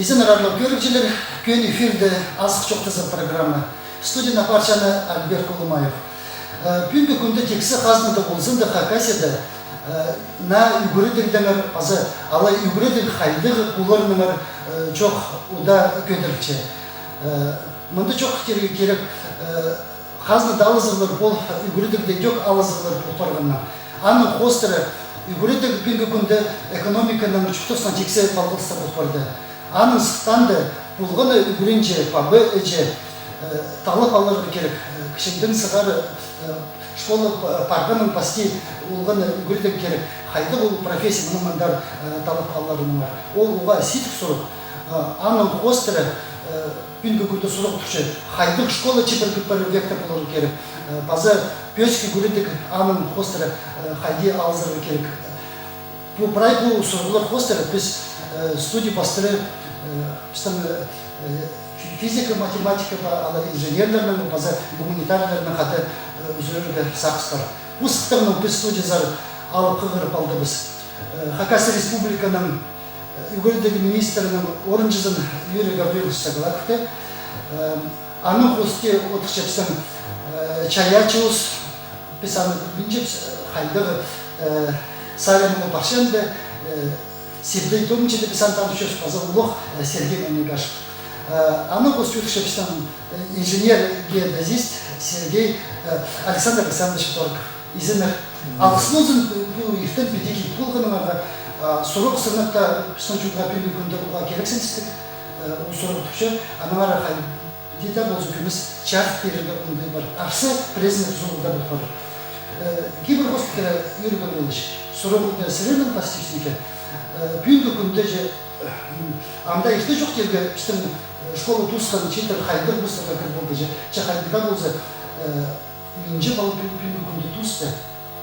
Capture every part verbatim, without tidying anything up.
Изеннер, аарлығ кӧрігҷілер, кӧні эфирде «Азых чоохтаза» программа. Студияны апарчааны Альберт Кулумаев. Э, пӱӱнгі кӱнде тиксі хазнада ползын даа, Хакасияда, э, наа ӱгредігдеңер паза алай ӱгредіг хайдағ поларынаңар, э, чоох удаа кӧдірілче. Э, мында чоохтирға кирек, э, хазнада алызығлар пол, ӱгредігде дее алызығлар пол парғаннаң. Аның хоостыра ӱгредіг пӱӱнгі кӱнде экономиканың чуртаснаң тиксі палғалыстығ пол парды. Аның сыхтаанда полған на ӱгренҷі, паба, іҷе, э, таллап аларға кирек, э, кічігдең сығара, э, школа па-, парғаннаң пасти полған на ӱгредіг кирек, хайдағ ол профессия, мыны мындар, э, таллап аларынаңар. Ол уғаа сидік сурығ, э, аның хоостыра, э, пӱӱнгі кӱнде сурығ турча, хайдағ школа чибіргі пір векте поларға кирек, э, паза пӧзік ӱгредіг аның хоостыра, э, хайди алызарға кирек. Пу прай пу сурығлар хоостыра піс, э, студия пастыра, э, пістің, э, фи-, физика, математика па, алай инженерлернең, паза гуманитарларнаң хада, э, ӱзӱрерге сағыс пар. Пу сыхтығнаң піс студиязар алып хығырып алдыбыс, э, Хакас Республиканың ӱгредіг министрінің орынҷызын Юрий Гаврилович Саглаковты. Э, аның хости одырча пістің, э, чайаачыбыс, піс аны пілбинчебіс, хайдағ, э, саринаң ол парча анда, э, сибдей томчыда піс аны танчабыс, паза улуғ, э, Сергей Манегашев. Э, аның хости одырча пістің, э, инженер-геодезист Сергей, э, Александр Александрович Торгов. Изеннер. Алғыс ползын, пу иртен піди киліп полғаныңарға, а, сурығ сынап та пістің чонға пӱӱнгі кӱнде уғаа кирексіністіг, э, ол сурығ тӱкче, аннаңар хайди даа полза кӧмес чарыт пирерге оңдай пар. Арса, пірезіне тузалығ даа пол парар. Э, кибір хости кире, Юрий Гаврилович, сурығ даа сірернең пастирзың ке, э, пӱӱнгі кӱнде че, м, анда ирте чоохтирға, пістің, э, школа тоосхан чииттер хайдағ постарға кір полды че, че хайдағ даа полза, э, Нинҷе пала пӱӱ-, пӱӱнгі кӱнде тоосты.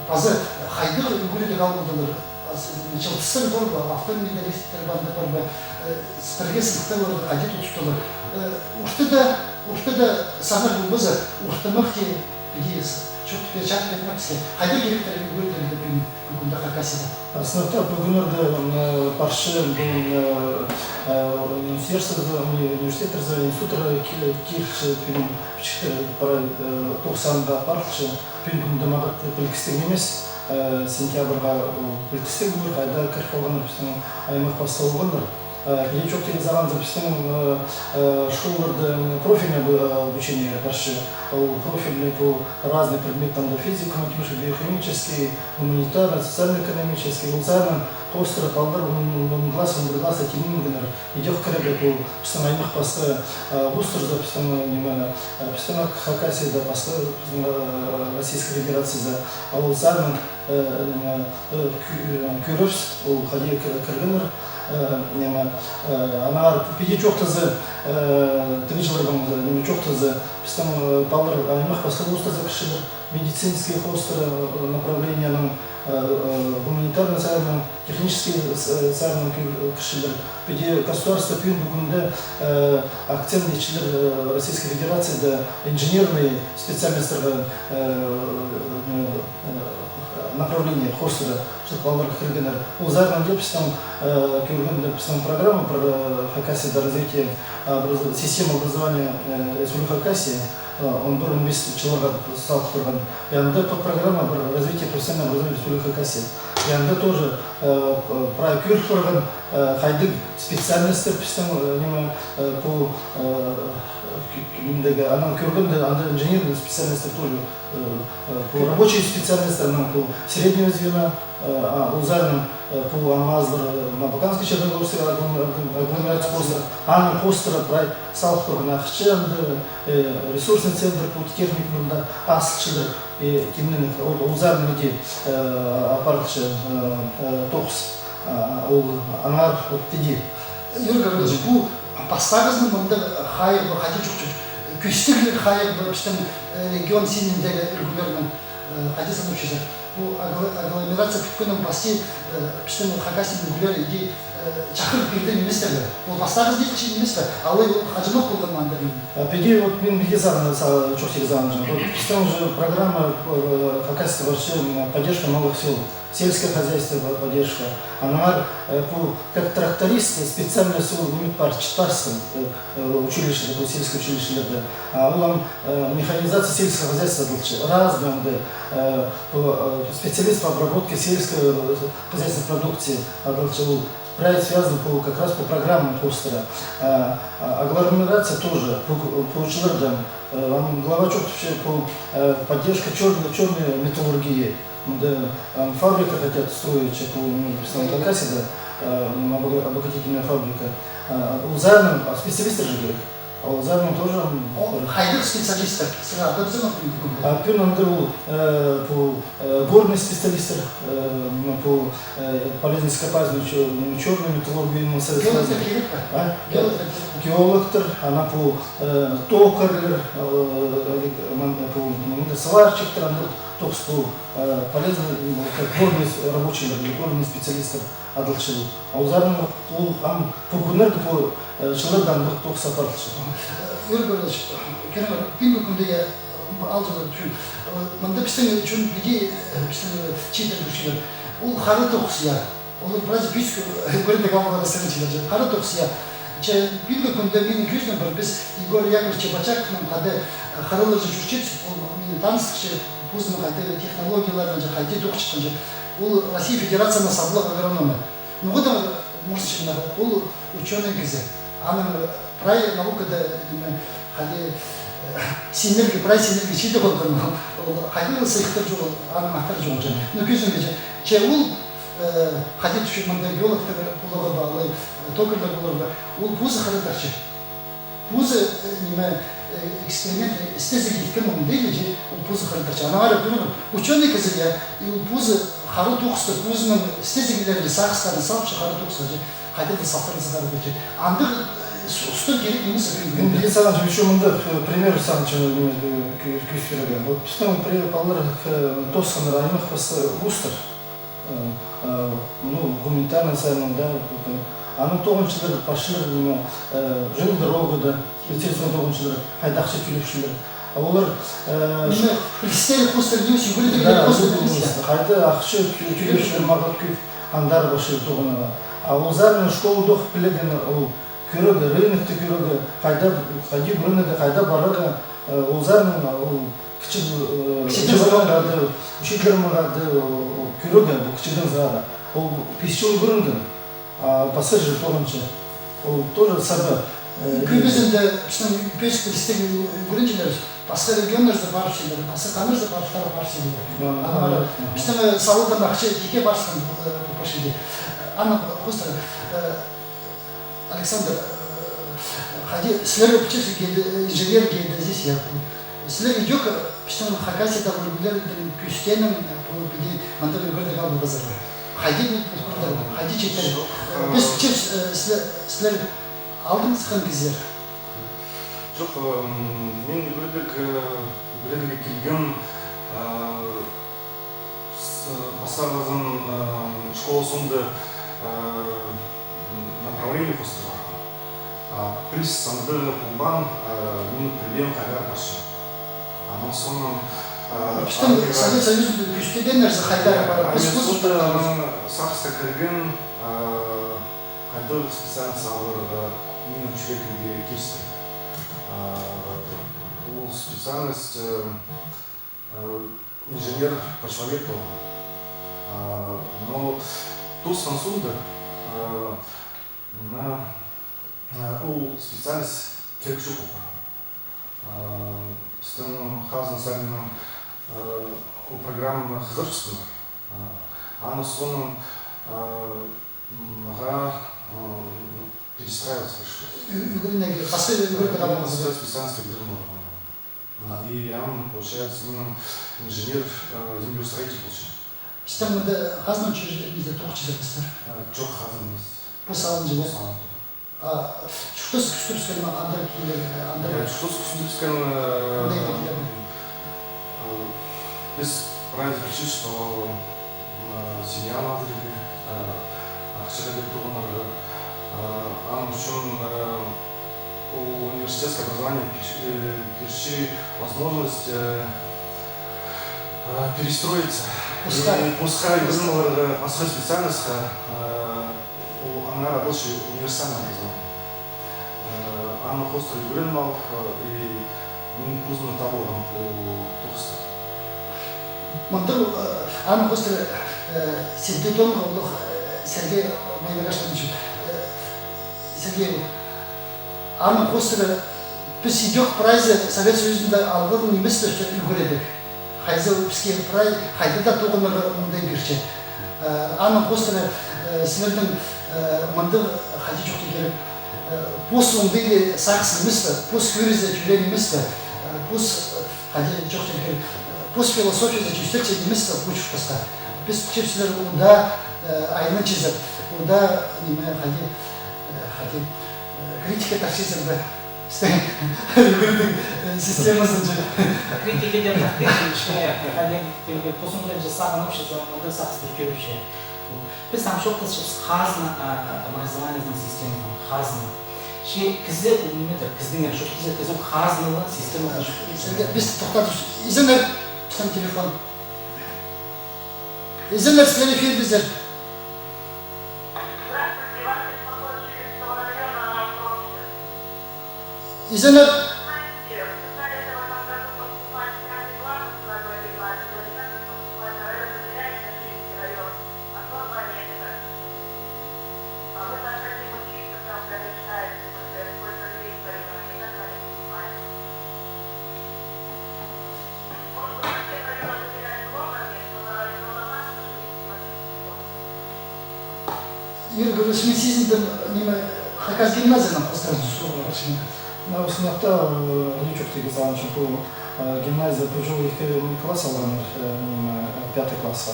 Паза хайдағ ӱгредіг алылдылар. Ас-, чылтыстар пар ба, автор медалистер панда пар ба, э, с-, пірге сыныхтар пар ба, хайди тоостылар. Э, орта даа, орта даа саннар полбаза, ортымах тее, піди с-, чоохтап пир, чарыт пиріңер піске. Хайдағ киректер ӱгредіг пӱӱн-, пӱӱнгі кӱнде Хакасияда? Сыныхтар пӱӱнгі кӱнде, м, э, парча, м, э, э, министерствода, уни-, университеттерде, институттарда ки-, кирче, пӱӱн пічіктер прай, э, тоғыс санға апарылча. Пӱӱнгі кӱнде мағат пілдістіг нимес, э, сентябрьға, о, пілдістіг полар, хайда кір полғаннар пістің аймах пастағы полғаннар. Э, піди чоохтирға сағынза, пістің, э, э, школаларда, м, профильное обу-, э, обучение парча. Ол профильный по разным предметам, да, физика, математика, биохимический, гуманитарный, социально-экономический. Ол саринаң хоостыра палалар он, он класс, он пір класс тимненгеннер. Идӧк кірерге пу пістің аймах пасха, э, вузтарзар, пістің, э, ниме, э, пістің Хак-, Хакасияда, пасха пістің, э, Российскай Федерацияда. А ол саринаң, э, ниме, э, кӧ-, э, кӧрербіс, ол хайди кір-, кіргеннер, э, ниме, э, аннаңар піди чоохтаза, э, тігі чыллардаң, ниме, чоохтаза, пістің, э, палалар аймах пасха вузтарзар кірчелер. Медицинский хоостыра, э, направлениенің, э, э, гуманитарный саринаң, технический с-, э, саринаң кир-, кірчелер. Піди государство пӱӱнгі кӱнде, э, акцент итчелер, э, Российскай Федерацияда инженерный специальностьтарға, э, э, э, направление хоостыра, чтобы палалар кіргеннер. Ол саринаң даа пістің, э, кӧргенде пістің программа пір, э, Хакасияда развитие, э, образ-, система образования, э, Республика Хакасия, э, он пір, он пис чылларға салып парған. И анда подпрограмма пір развитие профессионального образования Республика Хакасия. И анда тоже, э, э, прай кӧріп парған, э, хайдағ специальностьтар пістің, э, ниме, э, пу, э, к-, к-, нимедегі, анаң кӧргенде, анда инженерный специальностьтар тоже, э, э, пу рабочий специальностьтар, анаң пу среднего звена, э, а, ол саринаң, э, пу амазлар, э, Абаканский, Черногорский аглом-, аглом-, агломерация хоостыра, аның хоостыра прай салып парған ахча, анда, э, ресурсный центр пу техникумда азылчалар, э, тимненіг, ол, ол саринаң иди, э, апарылча, э, э, тоғыс, а, ол аннаңар вот иди. Юрий Гаврилович, пу пастағызын мында хайығ ба, хайди чох-, чох-, кӧстігліг хайығ ба пістің, э, регион синіндегі ӱлгӱлернең, э, хайди санапчазар? Пу агло-, агломерация пӱткеннең пасти, э, пістің Хакасияның ӱлгӱлері иди, э, чахырып пирді нимес пе? Ол пастағы ниме нимес пе? Алай ол хаҷанох полған ма анда? А піди, вот мин піди сағын, сағын, чоохтирға сағынчам. Вот пістің уже программа, э, Хакасияда парча, м, поддержка малых сел, сельское хозяйство, по-, поддержка. Аннаңар, э, пу, как тракторист, специальность ол ниме пар, читпарзың, э, э, училищеде, пу сельский училищелерде. А ол ам, э, механизация сельского хозяйства адалча. Разный анда, э, пу, э, специалист по обработке сельского, э, хозяйственной продукции адалча. Ол прай связан по, как раз по программам хоостыра. А, а, агломерация тоже, пу, пу чылларда, э, ам глава чоохтапча, пу, э, поддержка чёрной, чёрной металлургии. Мында, ам, фабрика хотят строить, пу, ну, в основном Хакасияда, э, м, обога-, обогатительная фабрика. А, ол саринаң, а, специалисттер же кирек. Ол саринаң тоже, м, О, хайдағ специалисттер? Сірер адап сағынчазар ма? А пӱӱн анда ол, э, пу, э, горный специалисттер, э, ну, пу, э, полезный ископаемый, чё-, ну, чёрный металлургия, ну, со-, Геологтар кирек пе? А? Геологтар кирек пе? Геологтар, ана пу, э, токарьлар, э, мында пу, мында сварщиктер, анда тоғыс пу, э, полезный, ну, как горный с-, рабочийлер, или горный специалисттер адалча. Ол саринаң ол ам пу кӱннерде, пу, э, чылларда андағ тоғыс апарылча. Юрий Гаврилович, кӧріңер, пӱӱнгі кӱнде я, м, алҷаан тӱзім. Э, мында пістің ӱчӱн піди, э, пістің, э, чииттер кӧрчелер. Ол хара тоғыс, я. Ол прайзы пӱӱнгі, э, кӧрінді калбаға сірер чииттер. Хара тоғыс, я. Че пӱӱнгі кӱнде минің кӧзімнең пір піс Егор Яковлевич Чебочаковнаң хайди, э, хараларҷа чӧрчебіс, ол мині таныстырча, позының хайди технологияларын, хайди тоғынчатханын. Ол Россия Федерацияның саблығ агрономы. Ну, вот, может, ол учёный кізі. Аның, э, прай наукада, ниме, хайди, э, синнерге, прай синнерге чиит полған. Ол хайди сыйыхтар чоғыл, аның аттары чоғыл. Ну, кӧзімге, че, че ол, э, хайди тіпче, мында геологтар поларға ба, алай, э, токарьлар поларға ба, ол позы хараттарча. Позы, э, ниме, э, эксперимент, э, істезіг иткем ол, дее, че ол позы хараттарча. Аннаңар кӧрем, учёный кізі, я, и ол позы хара тоғысты, позының істезіглерін, сағыстарын салыпча хара тоғысха, че хайдағ-да салтарын сығарып, че. Андағ, э, с-, устар кирек нимес пе? Мин піди сағынчам, ещё мындағ, э, пример сағынчам, э, кӧ-, кӧзіт пирерге. Вот пістің пірее палалар, э, тоосханнар аймах пастағы вузтар. Э, э, ну, гуманитарный саринаң, да, вот, э, аның тоғынҷылары, парчалар, ниме, э, жилдорогада, специалист тоғынҷылары, хайдағ ахча тӧлепчелер. А олар, э, ниме, пілістері хоостыра, ниме, сигур да, хоостыра, ниме, хайдағ ахча тӧ-, тӧлепчелер, мағат кӧп, андар парча тоғынарға. А ол саринаң школада ох пілген, ол кӧрерге, рынокты кӧрерге, хайда, хайди кӧрінерге, хайда парарға, э, ол саринаң, ол кічіг, э, кічігдең сығара, да, учительлер маңа да, э, кӧрерге, пу кічігдең сығара. Ол пис чыл кӧрінген, а пасха чир тоғынча. Ол тоже саба. Э, кӧбізінде пістің пӧзік пілістіг ӱгренҷілер пасха регионнарзар парыбысчалар, пасха ханнарзар парыбысчалар. Да, аннаңар, да, да. Пістің, э, салыдың ахча тикке парысхан, э, пу парча чирде. Анаң хоостыра, э, Александр, э, хайди, сірер пілчезер, геоде-, инженер, геодезист, я. Сірер идӧк пістің Хакасиядағы ӱлгӱлернің кӧзіткенін, э, пу піди мында ӱгредіг алып поларзар ба? Хайди пу, пу, хайди чииттер? Чох, э, піс пілчебіс, э, сірер, сірер алдын сыххан кізілер. Чох, э, мин ӱгредіг, э, ӱгредіг килгем, э, С-, пастағызын, э, школа соонда, э, направление хоостыра парғам. А піліс анда полбаан, э, мин пілбеем хайдар парча. Анаң соонаң, э, пістің армияа Совет Союзында кӧзіткеннер хайдар, я, пар, піс армия соонда, анаң сағысха кіргем, э, хайдағ специальность аларға, э, минің чӱрегімге килісті. Э, ол специальность, э, Э, инженер почвовед полған. А, но тоосхан соонда, э, мына, э, ол специальность кирек чох полған. Э, пістің хазна саринаң, э, ол программаны хызырыбысханнар. Э, аның соонаң, э, мағаа, э, перестраиваться пришлось. Ӱ-, ӱгренерге, пасха ӱгренерге, пасха специальностьха кирген полған. И ам, получается, мин инженер, э, землеустроитель полчам. Пістің мында хазна учреждениезінде тоғынчазар ба сірер? Э, чох, хазна нимес. Пос алынҷа, я? Пос алынҷа. А чуртас кӱстебіскен ме, андар килер, э, андар? Я, чуртас кӱстебіскен, э, мындағ килер ме? Э, піс прайзы пілчебіс, что, э, семья надо, э, Ахча хайди тоғынарға, э, аның ӱчӱн, э, ол университетское образование пир-, э, пирче возможность, э, э, перестроиться. Пасха. И пасха, пасха, юрим оларға, пасха специальностьха, э, ол аннаңар адалча универсальное образование. Э, аны хоостыра ӱгреніп алып, э, и мин позымны таап алғам пу тоғысты. Мындағ, э, аны хоостыра, э, сен дее тоғынғаң, ол, э, Сергей, мына кашта, э, Сергей, аны хоостыра піс идӧк прайзы Совет Союзында алғаң нимес пе, ӱгредіг? Хайзы піске прай, хайда даа тоғынарға оңдай пирче. Э, аны хоостыра, э, сірернің, э, мындағ, хайди чоохтирға кирек, э, пос оңдайлығ сағыс нимес пе, пос кӧрізі тӧреен нимес пе, э, пос, э, хайди чоохтирға кирек, э, пос философиязы тӧстелче нимес пе пу чуртаста. Піс тіпчебіс, сірер анда, э, айланчазар, анда, ниме, хайди, э, хайди, э, критика тапчазар ба? Пістің ӱгредіг, э, системазынҷа. Критика дее таппин, кӧрчезің, пос оңдайҷа сағынчазың, мындағ сағыстар кӧрчезің. Піс ам чоохтасчабыс хазна, а, образованиенің системазын, хазна. Че кізі, ол нимедір, кізінің ері чох, кізі, кізі ол хазналы системазын. Сірер, піс тохтадыбыс. Изеннер, пістің телефон. Изеннер, сірер эфирдезер. Изеннер. Юрий Григорьевич, мин сизіндім, ниме, Хакас гимназияның хоостыра сурығ парчам. Мына осынҷа, э, іле чоохтирға сағынчам, пу, э, гимназия пу чыл ікі класс алғаннар, э, ниме, э, пятый классха.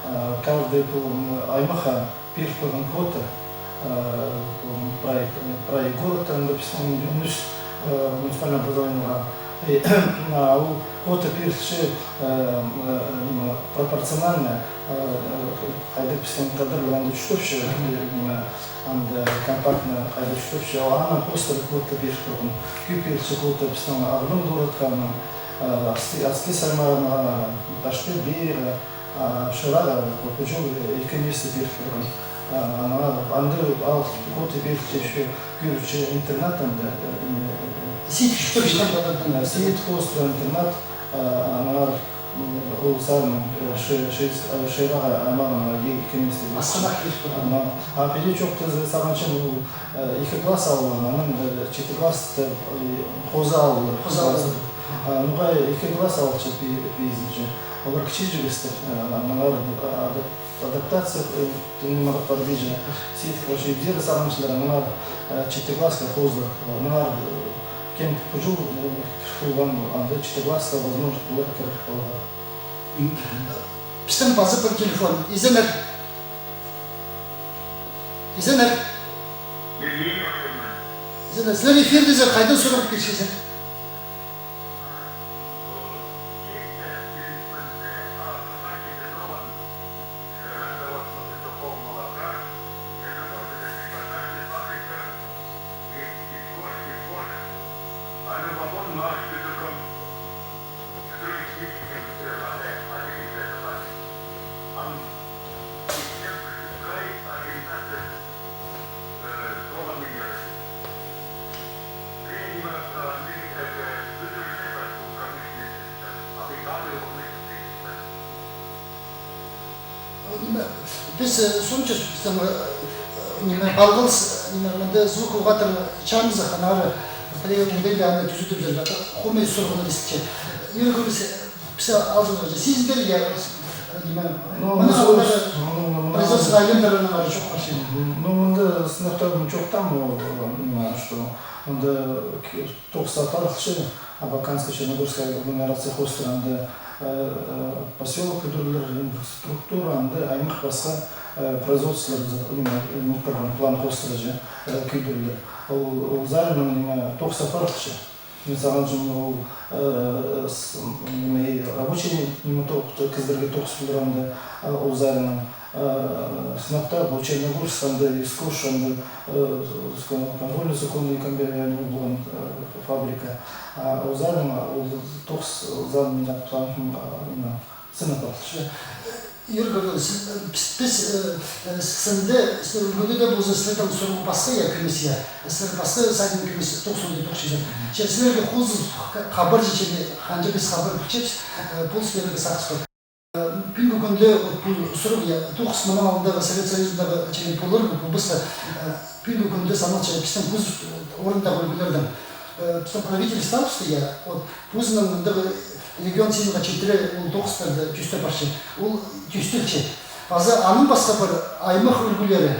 Э, каждый пу, м, аймахха пиріп парған квота, э, пу прай, прай городта, анда пістің он ӱс, э, муниципальный образованиелар. И, а, ол квота пирілче, э, м, э, м, пропорционально, э, э, хайдағ пістің кадрлар анда чуртапча, э, м, анда компактно хайдағ чуртапча, анаң хоостыра квота пиріп турған. Кӧп пирілче квота пістің Ағбан городха, анаң, э, Аски-, Аскиз аймағына, Таштып, Бейге, а, Шыраға, пу чыл ікі место пиріп турған. А, анаң анда ал квота пирілче, ещё кӧрче интернат анда, э, э, э, Сидік чуртап чатхан, э, Сидік хоостыра интернат, а, анаң, м, ол сарин, э, Ши-, Ши-, э, Шыраға аймағына ікі место пирілче. Асхынах пиріп турған. Анаң, а, піди чоохтирға сағынчам, ол Э, ікі класс алған, анаң, э, читі класс, э, хоза алды. Хоза алды. А, ноға ікі класс алча пи-, пизінҷе. Олар кічіҷек істер, э, анаң, э, адап-, адаптация, э, тың нимах пар пизінҷе. Сидік, короче, ибзер сағынчалар, анаң, э, читі классха хоза. Анаң, э, кем пу чыл, э, кір полған, анда читі классха, возможно, олар кір полар. М, пістің паза пір телефон. Изеннер. Изеннер. Изеннер, сірер эфирдезер, хайдаң сурығ кирчезер? Ниме, піс, э, сомча, пістің, э, ниме, палғалыс, ниме, мында звук уғаа чарынза, аннаңар пірее оңдайлығ аны тӱзедіп пирерге, хомай сурығлар истілче. Юрий Григорьевич, піс алза, сизіндірерге, ниме, ну, мына ну, алар, ну, ну, производство айландырарының ары чох парча. Ну, мында сынап таа чоохтаам, ол, ниме, что мында тоғыс апарылча, Абаканская, Черногорская агломерация хоостыра, анда, э, э, посёлок кӧдірілер, инфраструктура, анда аймах пасха, э, производстволар, ниме, ниме, план хоостыра чи, э, кӧдірілер. Ол, ол саринаң, ниме, тоғыс апарылча. Мин сағынчам, ол, э, с-, ниме, рабочий, ниме, тоғ-, кізілерге тоғыс полар анда, э, ол саринаң. Э, сынап таа, пу Черногорскта анда Искуш, анда, э, с-, с-, конвольно-законный комбинат, э, фабрика. А озаның ол тоғыс озаның, мин ап-, ам, а, мына, сынап алча. Игорь Гаврилович, сі-, э, піс, піс, э, э, сізде, сізде ӱлгӱлерде полза, сізернің сурығ пасха, я, кӧмес, я. Сізер пасха сайын кӧмес, тоғыс оңдай тоғыс чазар. Че сізерге хоза ха-, хабар читче, че ханҷа піс хабар пілчебіс, э, полыс пирерге сағыс пар. Э, пӱӱнгі кӱнде, вот, пу сурығ, я, тоғыс мының алнындағы Совет Союзындағы, че, полар, пу, пу, пу, э, пӱӱнгі кӱнде саналча пістің кӧзіт, э, орындағы ӱлгӱлердең. Э, пістің правительствобыс, я, вот, позының мындағ регион синіне читіре ол тоғыстарны тӧстеп парча. Ол тӧстелче. Паза аның пасха пар аймах ӱлгӱлері,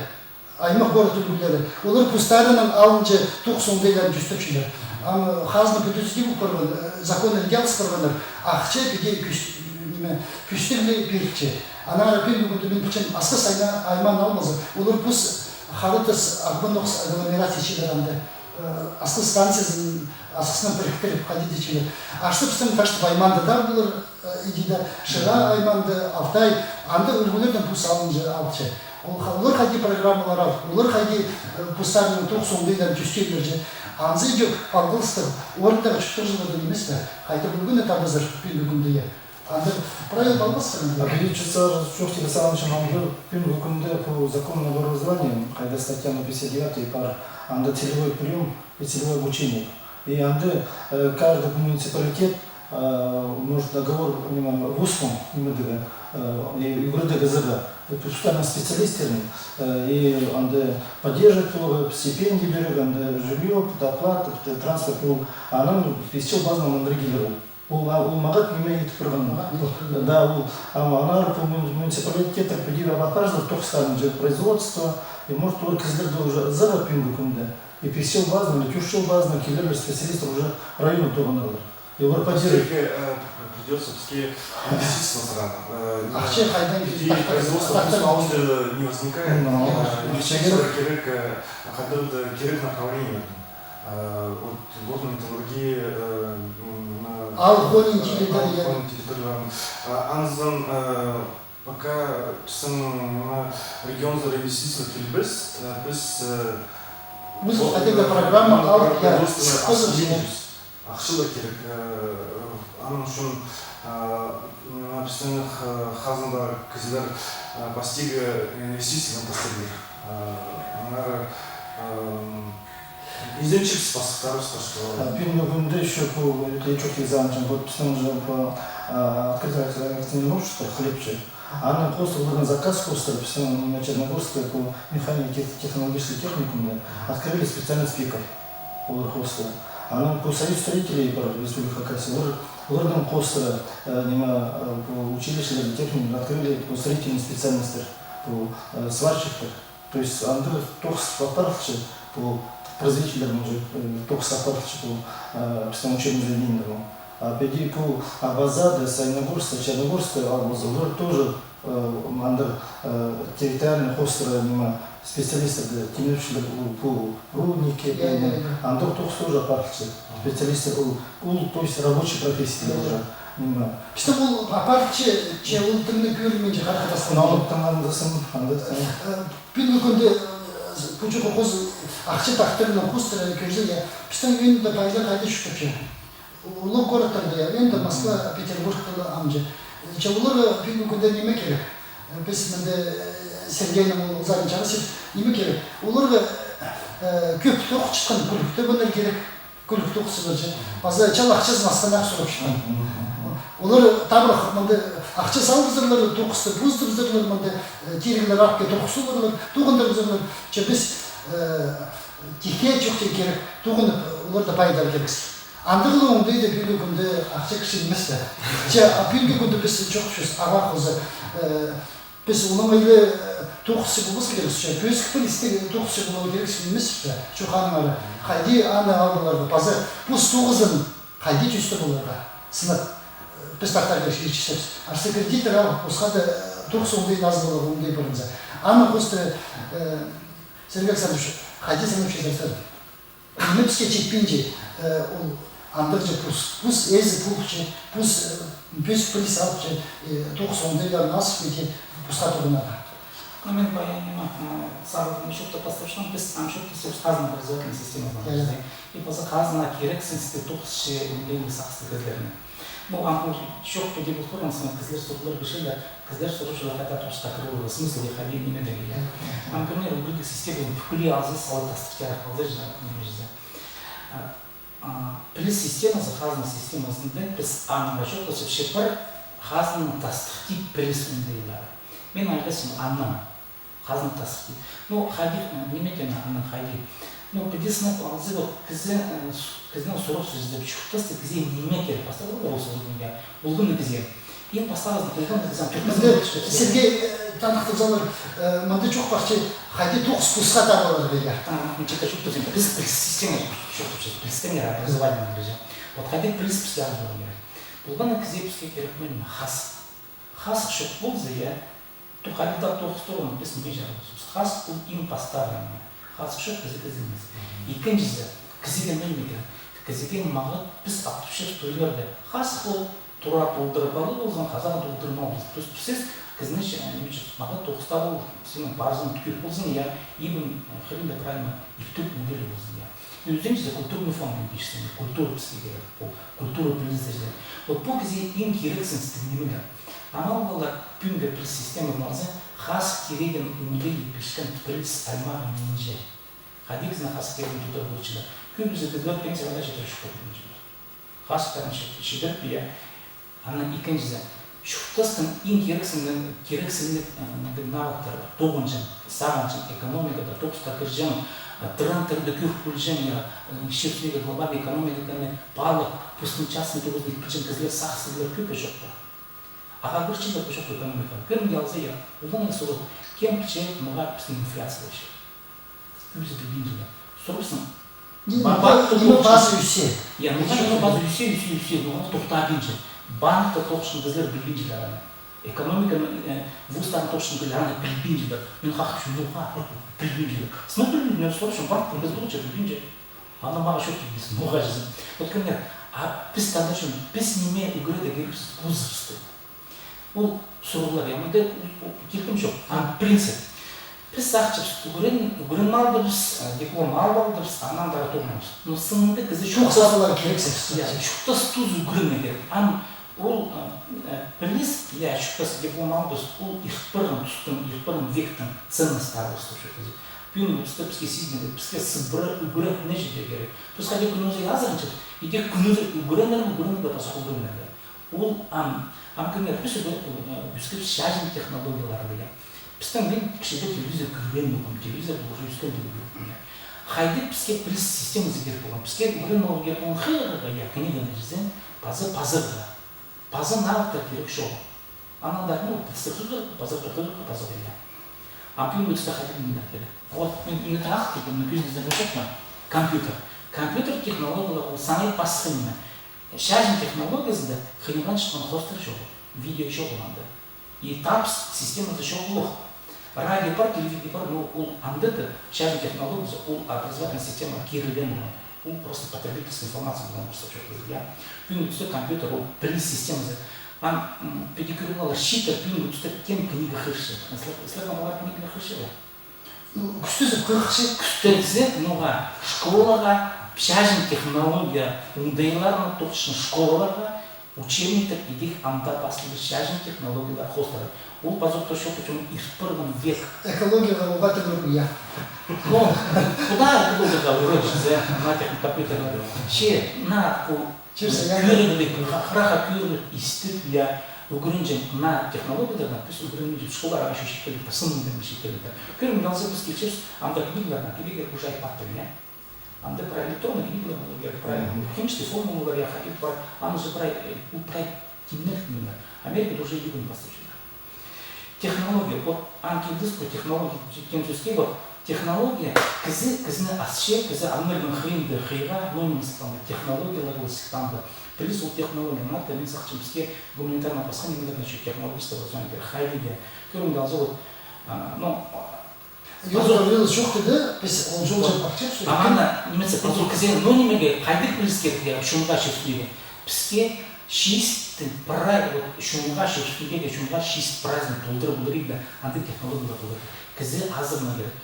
аймах, город ӱлгӱлері. Олар постарының алынҷа тоғыс оңдайларын тӧстепчелер. Ам, э, хазна пӱдіріс пол парған, э, законнар алыс парғаннар, ахча піди кӧс-, ниме, кӧстігле пирілче. Аннаңар пӱӱнгі кӱнде мин пілчем, Асхыс аймаан албаза, олар пос Хара Тас, Ағбан Ноғыс агломерация читчелер анда. Э, Асхыс станциязын Асхыснаң піріктіріп, хайди тіпчелер. Аштап пістің Таштып аймаанда даа полар, э, иди дее, Шира аймаанда, Алтай, анда ӱлгӱлердең пос алынҷа алча. Ол ха-, олар хайди программалар ал, олар хайди, э, постарының тоғыс оңдайларын тӧстеерлер чи. Анзы иди палғалыстығ, орындағы чуртағҷылардаң нимес пе, хайдағ ӱлгӱні табазар пӱӱнгі кӱнде, я. Анда правил палғалыстығ. А пирче чох тиді санаҷаң, анда пӱӱнгі кӱнде пу закон об образовании, хайда статья пятьдесят девятая пар, анда целевой приём и целевое обучение. И анда, э, каждый муниципалитет, э, может договор, ниме, вузтың, ниме дее, э, и ӱгредерге ызарға, э, постарының специалистерін, э, и анда поддерживать поларға, стипендия пирерге, анда жильё, доплата, транспорт, ол, анаң пис чыл пазынаң мындырғлар ол. Ол, а, ол мағат ниме итіп парған. Мағат ниме итіп парған. Да, ол, а, аннаңар пу муни-, муниципалитеттер піди ап парзар тоғыстарын, же производство, и может олар кізілерді уже ызарға пӱӱнгі кӱнде. И пис чыл пазынаң, и тӧрт чыл пазынаң килерлер специалисттер уже районны тоғынарлар. И олар поддерживать. Сізге, э, придётся, сізге инвестиция сразу. Э, ахча хайдаң, иди, производство, тахтар, піс алында не возникает. Ну, э, ахча инвестиция керек. Керек, э, хайдағ-да керек направление. Э, вот горно-металлургия, э, м, на, ал хонин, э, территория, ал хонин территорияларын. А, анзын, э, пока пістің, м, регионзар инвестиция килбес, э, піс, э, піс вот, хайдағ-да, э, программа, м, алып, я, производственный сыхпазар ахча. Ахча ла керек, э, аның ӱчӱн, э, м, пістің, э, хазнадағы кізілер, э, пастағы инвестицияны тастадылар. Э, аннаңар, э, изенчебіс пастыхтарыбысха, что... А, пӱӱнгі кӱнде ещё пу, это ещё тизанчым, вот пістің же пу, а, открытое акционерное общество «Хлеб» чи. Аның хоостыра, оларның заказ хоостыра, пістің, м, Черногорская пу механико-тех-, технологический техникумда открыли специальность пекарь. Олар хоостыра. Анаң пу Союз строителей пар Республика Хакасия, олар, оларның хоостыра, э, ниме, э, пу училищелерде, техникумда открыли пу строительный специальностьтер, пу, э, сварщиктер. То есть андағ тоғыс апарылча, пу производительлернің же, э, тоғыс апарылча, пу, э, пістің учебный заведениелернің. А піди пу Абазада, Саяногорскта, Черногорскта алза, олар тоже, э, андағ, э, территориальный хоостыра ниме специалисттер дее тимнепчелер, ол пу рудникке, я, я, я, андағ тоғыс тоже апарылча. Специалисттер, ол, ол, то есть рабочий профессия уже, ниме. Пістің ол апарылча, че ол тың на кӧрінминче, харахтасхан. Ноолап тың андағ сын, андағ сын. Э, Пӱӱнгі кӱнде, э, пу чох хоос-, ахча тахтарынаң хоостыра кӧрзе, я, пістің ӧӧнде пайлар хайда чуртапча. Улуғ городтарда, я, ӧӧнде Москва, Петербургта ла амҷы. Че оларға пӱӱнгі кӱнде ниме кирек? Э, піс мында, э, Сергейнің ол ызарын чарасчабыс, ниме кирек? Оларға, э, кӧп тоғынчатхан кӱлӱк тіп анар кирек. Кӱлӱк тоғызыбысча. Паза чал ахчазын астына сурапчатхан. Олар табырах мында ахча салыбызарлар, тоғызыбызарлар мында, э, тиріглер артха тоғызыбызарлар, тоғындырыбызарлар. Че піс, э, тикке чох тее кирек, тоғынып, оларны пайдалар кирекпіс. Андағ ла оңдайда пӱӱнгі кӱнде ахча кізі нимес пе. Че, а пӱӱнгі кӱнде піс чох чӧс, ағаа хоза, э, Піс олаңай ла, э, тоғыс чыл полбас кирек, че, пӧзік пілістіг тоғыс чыл поларға кирек нимес пе, чох, аннаңар хайди аны аларға, паза пос тоғызын хайди тӧстеп аларға, сынап, э, піс тахтар кирек иртчебіс. Арса кредиттер ал, пасха даа, э, тоғыс оңдай азыларға, оңдай парынза. Аның хоостыра, э, Сергей Александрович, хайди сынап чӧрерзер? Ниме піске читпинче, э, ол андағ чи пос, пос ээзі полча, пос, э, пӧзік піліс алча, э, тоғыс оңдайларын азып, иди, посха тоғынарға. Ну, мин паян ниме, а, сағынчам, чоохтап пастапчам, піс ам чоохтасчабыс хазна образовательный системазынаң. Мгм. И паза хазна кирексіністі тоғысча ӧнетін сағыстығ кізілернең. Ну, ам пу чоох піди пол парған соң, кізілер сурығлар пирчелер, кізілер сурапчалар, хайда тоғысха кіріп аларға, смысл, я, хайди, ниме дее, я. Мгм. Ам, кӧріңер, ӱгредіг системазын пӱкӱле алза, сала тастап чарап алза, ча, ниме чізе. А, А, піліс системазы, хазна системазында піс аннаң чоохтасчабыс, че пір хазнаның тастыхти піліс оңдайлары. Мин айғасчам аннаң, хазна тастыхти. Ну, хайди, э, ниме теен аннаң хайди. Ну, піди сынап алза, вот, кізі, э, с-, кізінең сурапчазың, чуртаста кізее ниме кирек, пастап алар ол сурығ, я, ол кӱні кізее. Иң пастағызын полған кізі. Мында Сергей, э, таныхтырзалар, э, мында чоох парча, хайди тоғыс класха табылар, дее. А, мына читі чоохтаза, піс, піс система чоохтапчабыс, пілістең, я, образованиенең, дее. Вот хайди піліс піске алып кирек. Полған кізее піске кирек мына хазых. Хазых чох полза, я, то хайди даа тоғыс турған, піс ниме чарабаспыс. Хазых ол иң пастағы ниме. Хазых чох кізі кізі нимес. Ікінҷізі, кізіге ниме кирек. Кізіге мағат піс алтыпчабыс туйларда. Хазых ол тура толдырып алып ползаң, хазағын толдырып алып ползаң. То есть піс кізіні че, ниме че, мағат тоғыста ол, синің парызың кӧп ползын, я, ибін, э, хыринда правильно иптіг ӱгредіг ползын, я. И ӱзінҷізі культурный фонд, ниме тіпчезің, культура піске кирек, ол культура пілізі. Вот пу кізее иң кирексіністіг нимелер. Аннаң палалар пӱӱнгі піліс системазын алза, хазых кирегін оңдай пілчеткен піліс аймағы нинҷе. Хайди кізіні хазых кирегін тударға полчалар. Кӧбізі кізілер пенсияға читіре чӧріп кӧрінчелер. Хазыхтарын чит-, читіріп, я. Анаң ікінҷізі, чуртастың иң кирексінніг, кирексінніг, э, мындағ навыктар, тоғынҷаң, сағынҷаң, экономикада тоғысха кірҷең, э, трендтерді кӧр полҷаң, я, э, чир ӱстӱндегі глобальный экономиканы паалап, постың частный тоғызын ит пілҷең кізілер, сағыстығлар кӧп пе, чох па? Ағаа кірчелер пе, чох па экономикаға? Кӧрімге алза, я, оларның сурығ, кем пілче, ноға пістің инфляция полча. Кӧбізі пілбинчелер. Сурапчазың. Ниме, ба-, ба-, ниме тоғысча база ӧсче. Я, ноға, ноға база ӧсче, ӧсче, ӧсче, ноға тохтабинча. Банкта тоғысчатхан кізілер пілбинчелер аны. Экономиканы, э, вузтарны тоғысчатхан кізілер аны пілбинчелер. Мин хатап чӧрчем, ноға пілбинчелер. Сынап пілбинчелер, сурапчам, банктың кізі тоғынча, пілбинче. Аны мағаа чоохтабинча, ноға чізе. Вот кӧріңер, а піс таңда чон, піс ниме ӱгредерге кирекпіс позыбысты. Ол сурығлар, я, мында у-, у-, киркім чох. А, принцип. Піс сағынчабыс, ӱгрен-, ӱгреніп алдыбыс, а, диплом алып алдыбыс, анаң даа турбас. Но сынында кізі чуртас-, чуртас поларға кирексінче. Я, чуртас тузы ӱгренерге кирек. Ам ол, а, а, піліс, я, чуртас диплом алыбыс, ол ирт парған тустың, ирт парған вектің ценностары, орыстап чоохтаза. Пӱӱнгі туста піске сизінерге, піске сыбыра ӱгренерге кирек. Піс хайди кӱннің ӱзі азыранчабыс, идӧк кӱннің ӱзі ӱгренерге, ӱгренерге, пазох ӱгренерге. Ол ам, ам кӧріңер, піс ӱгре-, ӱ-, ӱскебіс чазым технологияларны, я. Пістің, мин кічігде телевизор кӧрбеен полғам, телевизорда уже ӱскен полғам, я. Хайди піске піліс системазы кирек полған, піске ӱгреніп аларға кирек полған хығырарға, я, книганы чізе, паза пазарға. Паза навыктар кирек чоғыл. Анаң даа, ну, пазарға, пазарға, пазарға, я. Ам пӱӱнгі туста хайди нимелер кирек. Вот, мин, мин ағаа килдім, мин кӧзідім, компьютер. Компьютер технологиялар ол саңай пасха ниме. Чазым технологиязында хыйынған чатхан хоостар чоғыл, видео чоғыл анда. И табыс системазы чоғыл ох. Радио пар, телевидение пар, но ол анда даа чазым технологиязы, ол образовательный системаға кирілген полған. Ол просто потребительская информация полған, просто чоғыл, я. Пӱӱнгі туста компьютер, ол піліс системазы. Ам, м, піди кӧріп алар, чииттер пӱӱнгі туста кем книга хығырча. Сірер, сірер палалар книга хығырча ба? Ну, кӱстезіп хығырча. Кӱстезіп, ноға, школаға, чазым технология оңдайларына тоғысчатхан школаларға, учебниктер идӧк анда пасталды чазым технологиялар хоостыра. Ол пазох таа чох, почему ирт парған век. Экологияға уғаа тігіліп, я. Ну, куда экологияға урочизе, на техникапиталлар. Че, на, ку-, Чирсе, я. Кӧрігліг, ха-, хыраға кӧрігліг, истіп, я, ӱгренҷең, на технологияларны піс ӱгренмеҷек, школаларға читпелектер, сынында читпелектер. Кӧрім, алза піс килчебіс, анда книгаларны, кибегер уже айпаттар, я. Анда прай электронный книгалар, прай химический формулалар, я, хайди пар, аны же прай, э, ол прай тимнег нимелер. Америкада уже ӱгреніп пастапчалар. Технология, вот, ам килдіс пу технология теен сӧске, вот, технология, кізі, кізіні асча, кізі аңнарның хыйында хыйға, ну, ниме сыхтанды, технологиялар ол сыхтанды. Піліс ол технология, надо, мин сағынчам, піске гуманитарный пасха нимелердең чох, технологический образование кирек, хайди даа. Кӧрімге алза, вот, а, ну, Юрий Гаврилович чоохтады, піс ол чолҷаң пасчабыс. Ам аны, нимес, пазох кізі, ну, нимеге, хайдағ піліс кирек, я, чонға чӧрчең. Піске Чистый прай, вот, чонға, чир ӱстӱндегі чонға чистый прайзын толдыра полар ибде, андағ технологиялар полар. Кізі азырына кирек.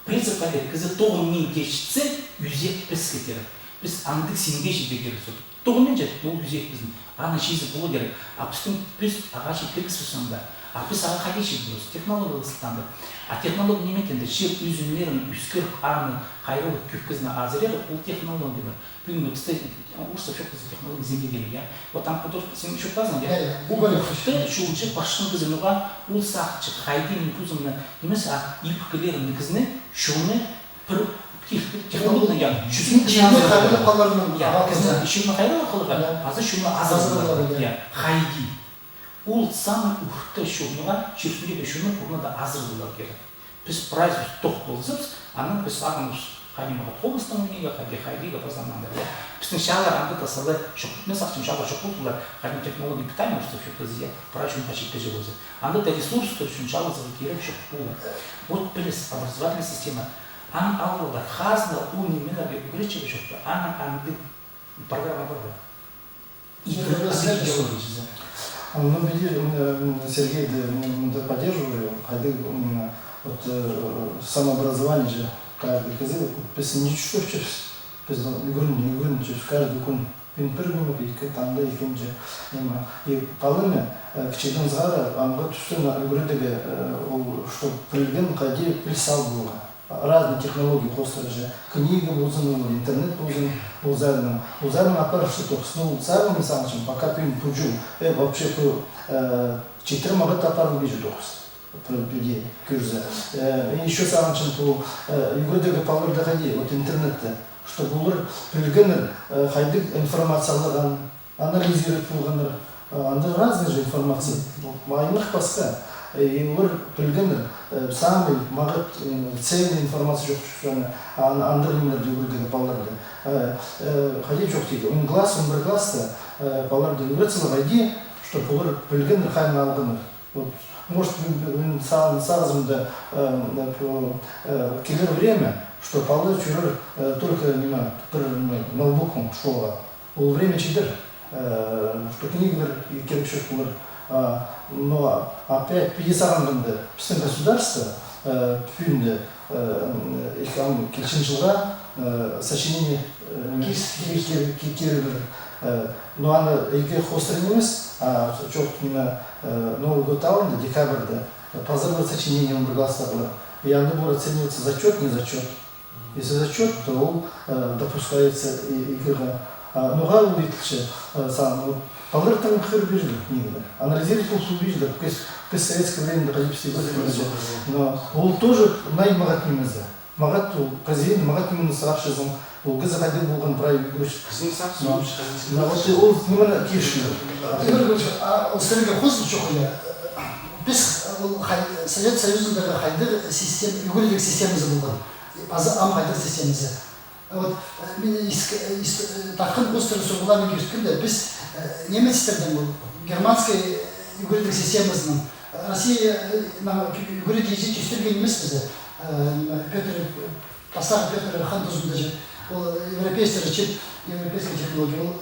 Принцип хайди, кізі тоғынмин тепчетсе, ӱзек піске кирек. Піс андағ синге чиде кирек. Тоғынмин тепчетсе, ол ӱзек пістің. Аны чизе полар кирек. А пістің, піс ағаа читкебіс анда. А піс ағаа хайди чидібіс? Технологиялар сылтаанда. А технология ниме тиеенде? Чир ӱзӱмнерін ӧскіріп, аны хайраллап, кӧп кізіні азырирға, ол технологиялар. Пӱӱн пісте, а, орыстап чоохтаза, технология земледелия, я. Вот там художник син чоохтазың, я. Я, я. Ол пӱӱнгі чолҷа пасчаң кізі ноға, ол сағынча, хайди мин позымны нимес, а ибіркілерімні, кізіні, чонны пір тех-, технологияны, я, чӱзін чонны хайраллап халарның, я, ағаа кізіні, чонны хайраллап халарға, я, азы чонны азырап халарға, я, хайди. Ол самый орта чон ноға, чир ӱстӱндегі чонны пурнада азырып аларға кирек. Піс прайзыбыс тох ползабыс, анаң піс сағыныбыс хайди мағат хобыстаң ойнирға, хайди, хайдиға паза аннаң. Пістің чаалар анда даа сала чох. Мин сағынчам, чаалар чох ползалар, хайди технология питания орыстап чоохтаза, я, прай чонға читкенҷе полза. Анда даа ресурстар ӱчӱн чаалазарға кирек чох полар. Вот піліс, образовательная система. Ам алғаннар хазна, ол нимелерге ӱгретче чоохтап, анаң андағ программа пар ба? И ну, ну, ну, знаешь, идеология. А, ну, видишь, м, м, Сергей, да, м, да, поддерживаю. Хайди, м, вот, э, самообразование же, каждый кізі, вот, піс не чувствуешь, піс, ӱгрен-, ӱгренчебіс каждый кӱн. Пӱӱн пір кӱн, ікі, таңда ікінҷі, ниме. И паланы, э, кічігдең сығара, амғы тӱсте на ӱгредерге, э, ол, чтоб пілген, хайди піл сал поларға. Разные технологии хоостыра же. Книга ползын, ол интернет ползын, ол саринаң. Ол саринаң апарча тоғыс. Ну, ол саринаң, мин сағынчам, пока пӱӱн пу чыл, э, вообще пу, э, читіре мағат апарылбинча тоғыс. Пір, пірдее кӧрзе. Э, мин ещё сағынчам, пу, э, ӱгредерге палаларды хайди, вот интернетте. Чтоб олар пілгеннер, э, хайдағ информация алған, анализировать полғаннар, а, анда разный же информация, аймах пасха. И олар пілгеннер, э, самый мағат, э, ценный информация чох чӱзіне, а, ан-, андағ нимелерді ӱгредерге палаларды. Э, э, хайди чоохтирға, он класс, он пір класста, э, палаларды ӱгретсең, хайди, чтоб олар пілгеннер, хайдаң алғаннар. Вот, может, мин, мин са-, сағызымда, э, э, пу, э, килер время, что палалар чӧрер, э, только, ниме, пір, ниме, ноутбукнаң школаға. Ол время читер, э, что книгалар кирек чох полар. А, но опять, піди сағынғанда, пістің государство, э, пӱӱнде, э, м, ам килчең чылға, э, сочинение, э, кир-, кир-, кир-, кирерге, э, но аны ікі хоостыра нимес, а чох, ниме, э, Новый год алнында, декабрьда, пазарлар сочинение он пір класстағылар. И анда пу оценивается зачёт, не зачёт. Если зачёт, то ол, э, допускается и, и ГИГ. А, ноға ол иділче, э, сағын, вот, палалар тың хығыр пирерлер ниме. Анализировать полып пирерлер, піс, піс советское время хайди пісте. Но ол тоже най мағат нимезі. Мағат ол, хозяин, мағат нимені сағынчазың, ол кізі хайдағ полған, прай ӱгренче. Кізіні сағынчазың, но, хозяин. Но вот ол нимені кирче. Игорь Григорьевич, а ол сірерге хозыл чох, я? Піс, ол хай-, Совет Союзындағы хайдағ система, ӱгредіг системазы полған. Паза ам хайдағ системазы. Вот, э, мин ис-, ис-, э, тартхан хоостыра сурығларны кӧзіткенде, піс, э, немецтердең ол, германский, э, ӱгредіг системазынаң, э, Россия, э, на, ӱгредіг тӧстелген нимес пізе, э, Пётр, пастағы Пётр хан тузында же, ол, э, европейцтер же, европейская технология, ол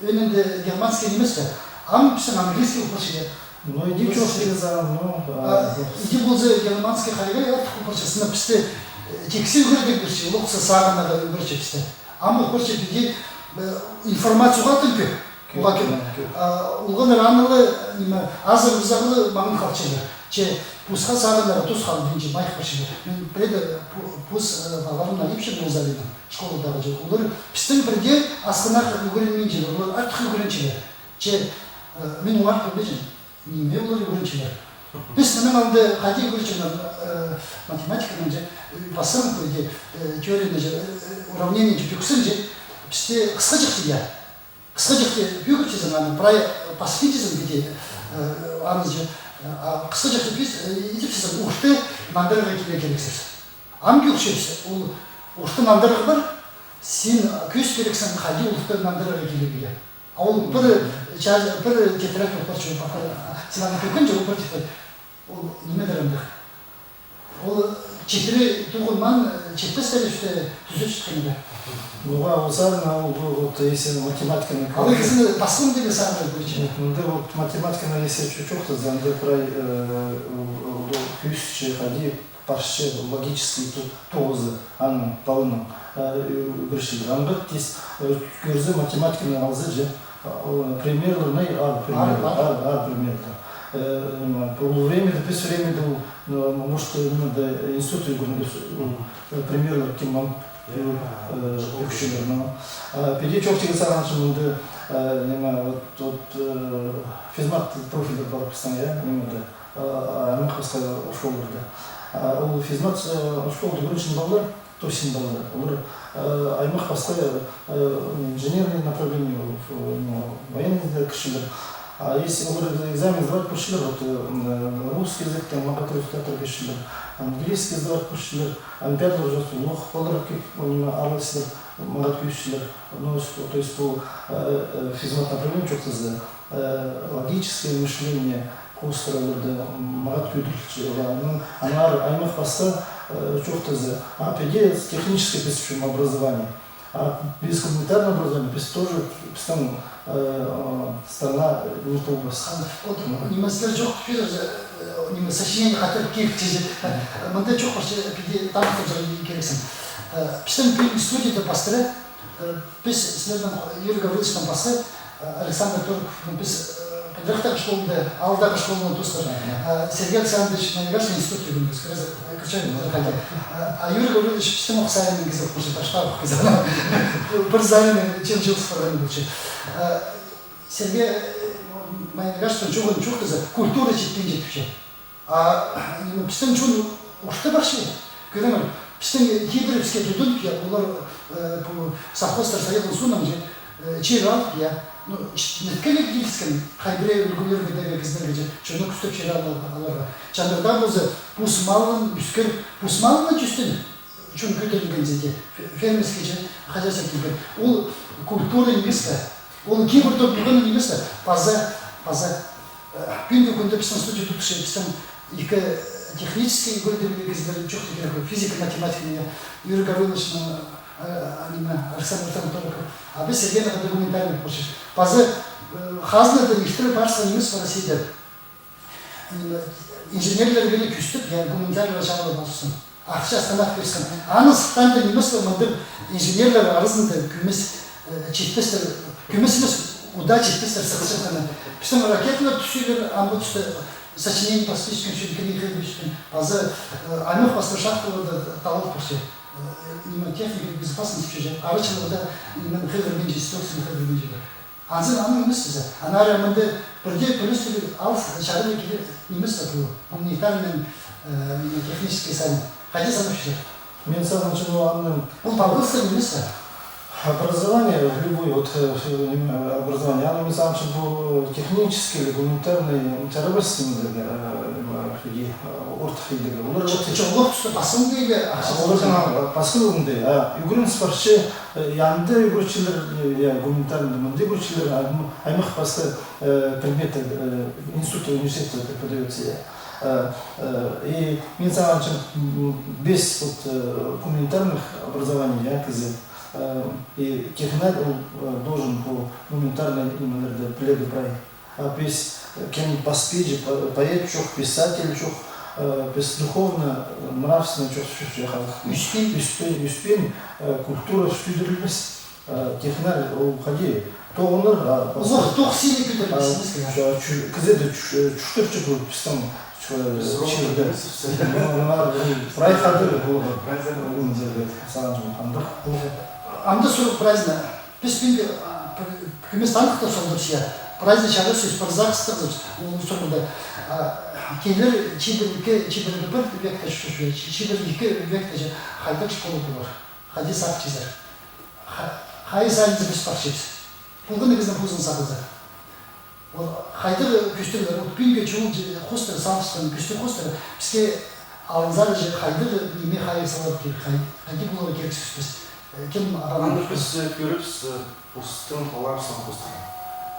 Ӧӧнінде германский нимес пе? Ам пістің английский полча. Ну, иди чох, сағам, ну, а, иди полза, германский хайдағ артых полча, сынап пісті, э, тиксі ӱгредерге пирче, ол ох сағынарға ӱгретче пісті. Ам ох полча, піди, э, информация уғаа тың кӧп. Кӧп, уғаа кӧп. Кӧп. А, олғаннар аны ла, ниме, азыр-пызар ла маңын халчалар. Че пусха сағынарға тус халбинча, майых парчалар. Мин пірее пу-, пус, э, палаларымны ипчем ол саринаң. Школадағы же, олар пістең пірдее асхынах ӱгренминчелер, олар артых ӱгренчелер. Че, э, мин оңар кӧрбеҷем, ниме олар ӱгренчелер. Піс мының алнында хайди ӱгренчем, э, математиканың же, э, пастырым пірдее, э, теорияны же, э, э, уравнениені же тӧксең же, пісте хысхаҷахти, я. Хысхаҷахти пӧгібізең аны, прай пас пирзең піди, э, аны же, э, а хысхаҷахти піс, э, идібізең, орта нандырарға киле кирексер. Ам кӧрчебіс, ол орта нандырарға пар, син кӧзіт кирексің, хайди орта нандырарға килерге. А ол пір ча-, пір тетрадь ол парча, ол папка, син аны тӧккенҷе, ол пір тетрадь. Ол нимедір андағ. Ол Читіре туғынмаан, э, читпестер ӱсте тӱзетчеткеннер. Ну, а ол сарын, а ол, вот, если математиканы... Алай кізіні пасхам дее сарын, короче. Мында вот математиканы если чо-, чоохтаза, анда прай, э, ол, ол кӧзітче, хайди парча логический то-, тоғызы аның паланың, э, ӱгретчілер. Аңғыт тіс, э, кӧрзе математиканы алза же, а, ол примерлер, не, ар примерлер, ар, ар примерлер. Э, ниме, ол времяда, піс времяда ол, ну, может, ниме, да, институт ӱгренген, ол, э, примерлер кем ам, э, ӱгретчілер, ну. А піди чоохтирға сағынчам мында, э, ниме, вот, вот, э, физмат профильдер пар пістің, я, нимеде, э, аймах пасха школаларда. А ол физмат, э, школада ӱгренчең палалар, то есть палалар, олар, э, аймах пасха, э, инженерный направление, в, ну, военный даа кірчелер. А если олар экзамен сдавать полчалар, вот, э, м, э, русский языктаң маңат результаттар кӧрчелер, английский сдавать полчалар, олимпиадалар чоохтаза, олох палалар кӧп, м, араласчалар, маңат кӧзітчелер. Ну, с-, то есть пу, э, э, физмат направление чоохтаза, э, логическое мышление хоостыра оларда маңат кӧдірілче. Анаң, аннаңар аймах пасха, э, чоохтаза, а піди техническое піс чон образование. А без гуманитарного образования піс тоже, пістің, э, э, страна, э, не полбас. Анда, вот, ниме сірер чоохтап чӧрзер, э, ниме, сочинение хатап киртче. Мында чоох парча, піди таныстырып чӧрерге кирексің. Э, пістің пӱӱн студияда пастыра, э, піс сірернең, Юрий Гавриловичтең пасха, э, Александр Тороков, ну, піс, э, Патриархтағы школада, аалдағы школаның туыстары. Э, Сергей Александрович Майнагашты институтта ӱгренген, кірзе, э, кірче, хайди. Э, а Юрий Гаврилович пістің ох саринаң кізі, уже ташпах кізі. Пір саринаң чыл-чыл парған полча. Э, Сергей, э, Майнагаштың чоохын чоохтаза, культура читпинче тіпче. А, ниме, пістің чон орта парча. Кӧріңер, пістің, э, тидірібіске тудынып, я, олар, э, пу совхозтар сайылған соонаң же, э, чир алып, я. Ну, ч-, неткелек киліскен, хай пірее ӱлгӱлерге, тігі кізілерге же, чонны кӱстеп чир аларға. Чандырда полза, пу малын ӧскір, пу малына тӱстен чон кӧдірілген зе дее, фе-, фермерский же хозяйство килген. Ол культура нимес пе? Ол кибір топ ӱгренген нимес пе? Паза, паза, э, пӱӱнгі кӱнде пістің студия тутча, пістің ікі технический ӱгредігліг кізілер чоохтирға кирек, физика, математика, ниме, Юрий Гаврилович, ниме, э, ниме, Александр Тороков. А піс Сергейнең хада гуманитарный полчабыс. Паза, э, хазнадаң иртіре парысхан нимес пе Россияда. Ниме, инженерлерге ле кӱстеп, я, гуманитарларға чағын полысхан. Ахча станах пиріскен. Аның сыхтаанда нимес пе, мындағ инженерлер аразында кӧмес, э, читпестер, кӧмес нимес, удаа читпестер сыхчатханы. Пістің ракеталар тӱсчелер, амғы туста сочинение пас пиріскен, чӧнкені хығырыбысхан. Паза, э, аймах пасха шахталарда таллап парча. Э, ниме, техника безопасности чӧрче, арачылығда, ниме, хығырбинча, инструкцияны хығырбинча. Анзын аның нимес пе зе. Аннаңар мында пірдее пӧлістіг алыс чарыла килер нимес пе пу гуманитарный, э, технический сарын. Хайди санап чӧрзер? Мин сағынчам, ну, аның... Ол палғалыстығ нимес пе? Образование, любой, вот, э, ниме, образование, аның, мин сағынчам, пу технический или гуманитарный, м, чарабас, ниме, э, ниме, хайди, э, орта хайдағ. Олар чо-, вот чоғыл туста пасхалаң дее, а, ахча олар сағынчам, а, пасхалаң дее, а, ӱгреніс парча, Э, анда ӱгретчілер, э, я, гуманитарный, мында ӱгретчілер, а, м, аймах пасха, э, предметтер, э, институтта, университетте преподается, я. Э, э, и мин сағынчам, м, без вот, э, гуманитарных образований, я, кізі, э, и технарь, ол, э, должен пу гуманитарный нимелерді пілерге прай. А піс, э, кем паспиҷі, по-, поэт чох, писатель чох, э, піс духовно, э, нравственно чох, чох, чох, ӱспин, ӱспин, ӱспин, э, культура ӱстӱдірілбес. Э, технарь, ол хайди, тоғынар, а, пас-, улуғ тох сині кӧдірбес, а, нимес пе, я? Чу-, чу-, кізі дее чу-, чуштырча пу пістің чу-, чирде. Ну, мына, м, прай хадыр, ол, прай хадыр, м, сағынчам, андағ. Анда сурығ прайзына. Піс пӱӱнгі, а, пір, кӧмес таныхтап салдыбыс, я. Прайзы чарас сӧс, пір сағыстығ сӧс, ол сурығда. А, килер чибіргі, чибіргі пір векте чӧрче, чи-, чибіргі ікі векте че хайдағ школа полар. Хайди сағынчазар. Ха-, хайзы саринзар піс парчабыс. Полған кізінің позын сағынзар. Ол хайдағ кӧстіглер, ол пӱӱнгі чоғыл хоостыра, салысхан кӧстіг хоостыра, піске алынзар же хайдағ ниме хайығ саларға кирек, хай-, хайди поларға кирек сӧс піс. Э, кем... Аны піс, э, кӧрібіс, э, постың палаларыбыстаң хоостыра.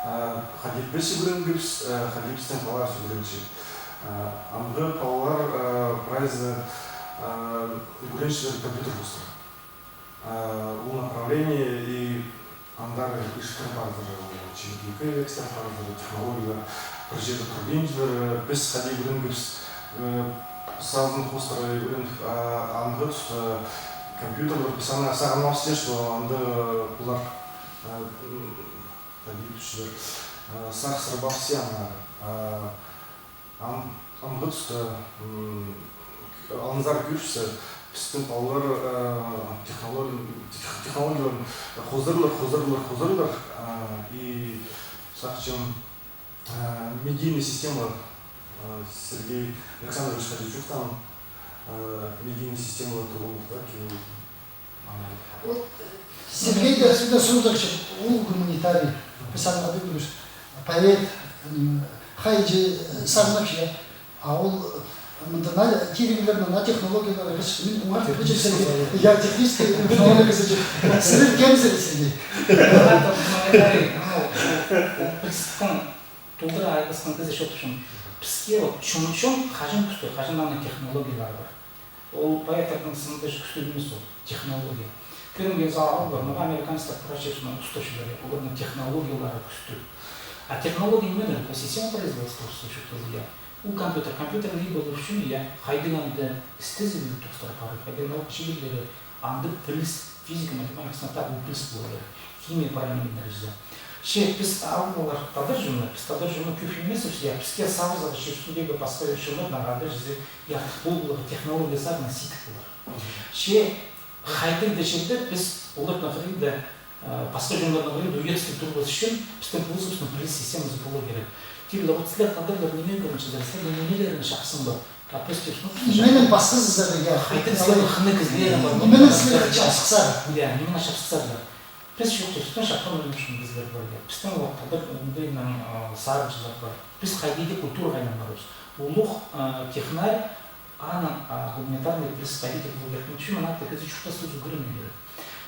Э, хайди піс ӱгренгебіс, э, хайди пістің палаларыбыс ӱгренче. Э, амғы палалар, э, прайзы А, ӱгренчелер компьютер хоостыра. А, ол направление и андар иштер парзар, ол чиирліг лекциялар парзар, технологиялар, пір чирде турбинчалар, піс хайди ӱгренгебіс, э, сазын хоостыра ӱгреніп, а, анғы туста компьютерлер, піс аны сағынмаабыс, что анда пулар, э, м, хайди тіпчелер, э, сағыссырабаабыс, я, аны, а, Ам, амғы туста, м, алнынзар кӧрчезер, пістің палалар, э, технологи-, тех-, технологияларын хозарлар, хозарлар, хозарлар, а, и сағынчам, э, медийный системалар, э, Сергей Александрович хайди чоохтаан, э, медийный системалар турғаннар, так, и Ол, э, Сергей дее сӱрнең созыхча, ол гуманитарий, піс аны хайди кӧрербіс, поэт, м, хайди, э, сағынча, я. А ол, э, мында на тиріглернең, на технологиялар, піс, мин оңар пілчем Сергей. Я, технический, технология кізі. Сірер кемзер, Сергей? Гуманитарий, ну, ол, ол, ол пілістің, толдыра айғасхан кізі чоохтапчам. Піске вот чон, чон хаҷан кӱстіг, хаҷан аның технологиялары пар. Ол поэттернің сынында кӱстіг нимес ол, технология. Кӧрімге алза, мағаа американецтер прай чир устапчалар, я, оларның технологиялары кӱстіг. А технология ниме? Ол система производства, орысча чоохтаза, я. Ол компьютер, компьютерні иб алу ӱчӱн, я, хайдағ-да істезігліг тоғыстар пар, хайдағ наука чиирлері, андағ піліс, физика, математика сынында тағ ол піліс полар. Химия, паранимнер ізі. Че піс алғаннар тадар чонны, піс тадар чонны кӧп нимес, я, піске сағызарға чир ӱстӱндегі пасха чоннарнаң ағаа чізе, я, пу технология сағынып сидік полар. Че хайдағ-да чирде піс оларның хыринда, э, пасха чоннарның хыринда уйадыстығ турбас ӱчӱн пістің позыбыстың піліс системазы поларға кирек. Тирлер, вот сірер тадарлар ниме ӱгренчезер, сірернің нимелерің чахсы ма? А піс тіп, ну, піс... Нименең пасхазар, я. Хайдағ сірернің хынығ кізілерің пар? Нименең сірер чапсыхсар? Я, нименең чапсыхсар? Піс чоохтабыс, пістің чапхан ӱгренчеткен кізілер пар, я. Пістің вот тадар оңдайнаң, а, сарынҷылар пар. Піс хайди даа культураға айланғабыс. Улуғ, а, технарь, аның, а, гуманитарный піліс хайди даа поларға кирек. Чӱн мына кізі чуртас тузы ӱгренерге кирек.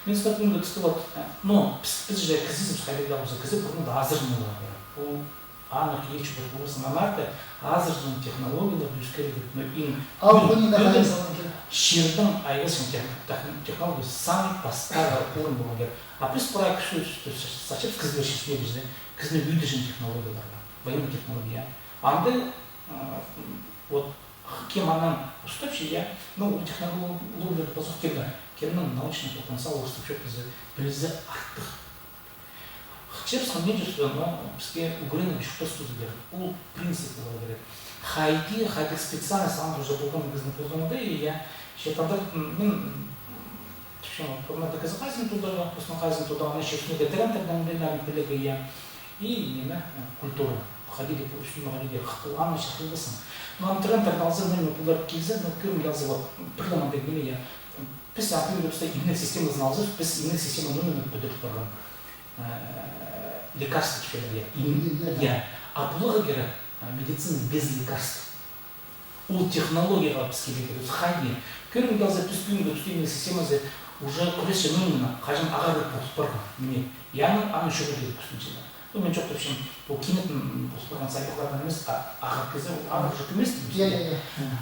Мин сынап, мин кӧрчем, вот, а, ну, піс, піс же кізібіс хайди даа полза, кізі пурнада азыраң поларға кирек. Ол Аны килечі пір ползын, аннаңар даа азыраң технологияларны ӧскірерге кирек. Но иң, а, иң, пу ниме, иң хайзы чирдең айғасчаң тех-, тех-, технология саң пастағы орын поларға кирек. А піс прай кізі, сачып кізілер чирге кірзе, кізіні ӧдірҷең технологиялар пар. Военный технология. Анда, а, вот, кем анаң устапча, я, ну, ол технологиялар пазох кемнің, кемнің научный потенциал устапча, пілізі, пілізі артых. Хыпчабысхан, мин чуртаам, но піске ӱгренерге чуртас тузы кирек. Ол принцип поларға кирек. Хайди, хайдағ специальность андағ уже полған кізінің позында, я, че тадар, м, мин, м, тіпчем, пурнада кізі хайзын тударға, постың хайзын тударға, ана чир ӱстӱндегі трендтернең, мин, наверное, пілерге, я. И ниме, э, культура. Хайди даа пу ӱстӱнде хайди даа хыппыл аны чахылбассың. Но ам трендтерні алза, мин, пулар килзе, но кӧрімге алза, вот, пір заманда мин, я, піс, например, піс иммунный системазын алза, піс иммунный системаны мин пӱдіріп парған. Э, лекарство тіпчелер, я. Им-, я, да. Я. А поларға кирек, а, медицина без лекарств. Ол технологияға піс килерге кирек. Хайди. Кӧрімге алза, піс пӱӱнгі пістің системазы уже кӱресче мыны, хаҷан ағарып полып парған. Міне, яны аны чоғыл кирек пістің чирде. Ну, мин чоохтапчам, ол кинетін полып парған сабахлардаң нимес, а ағар кізі, ол ағар уже кӧмес тіпче. Я, я, я.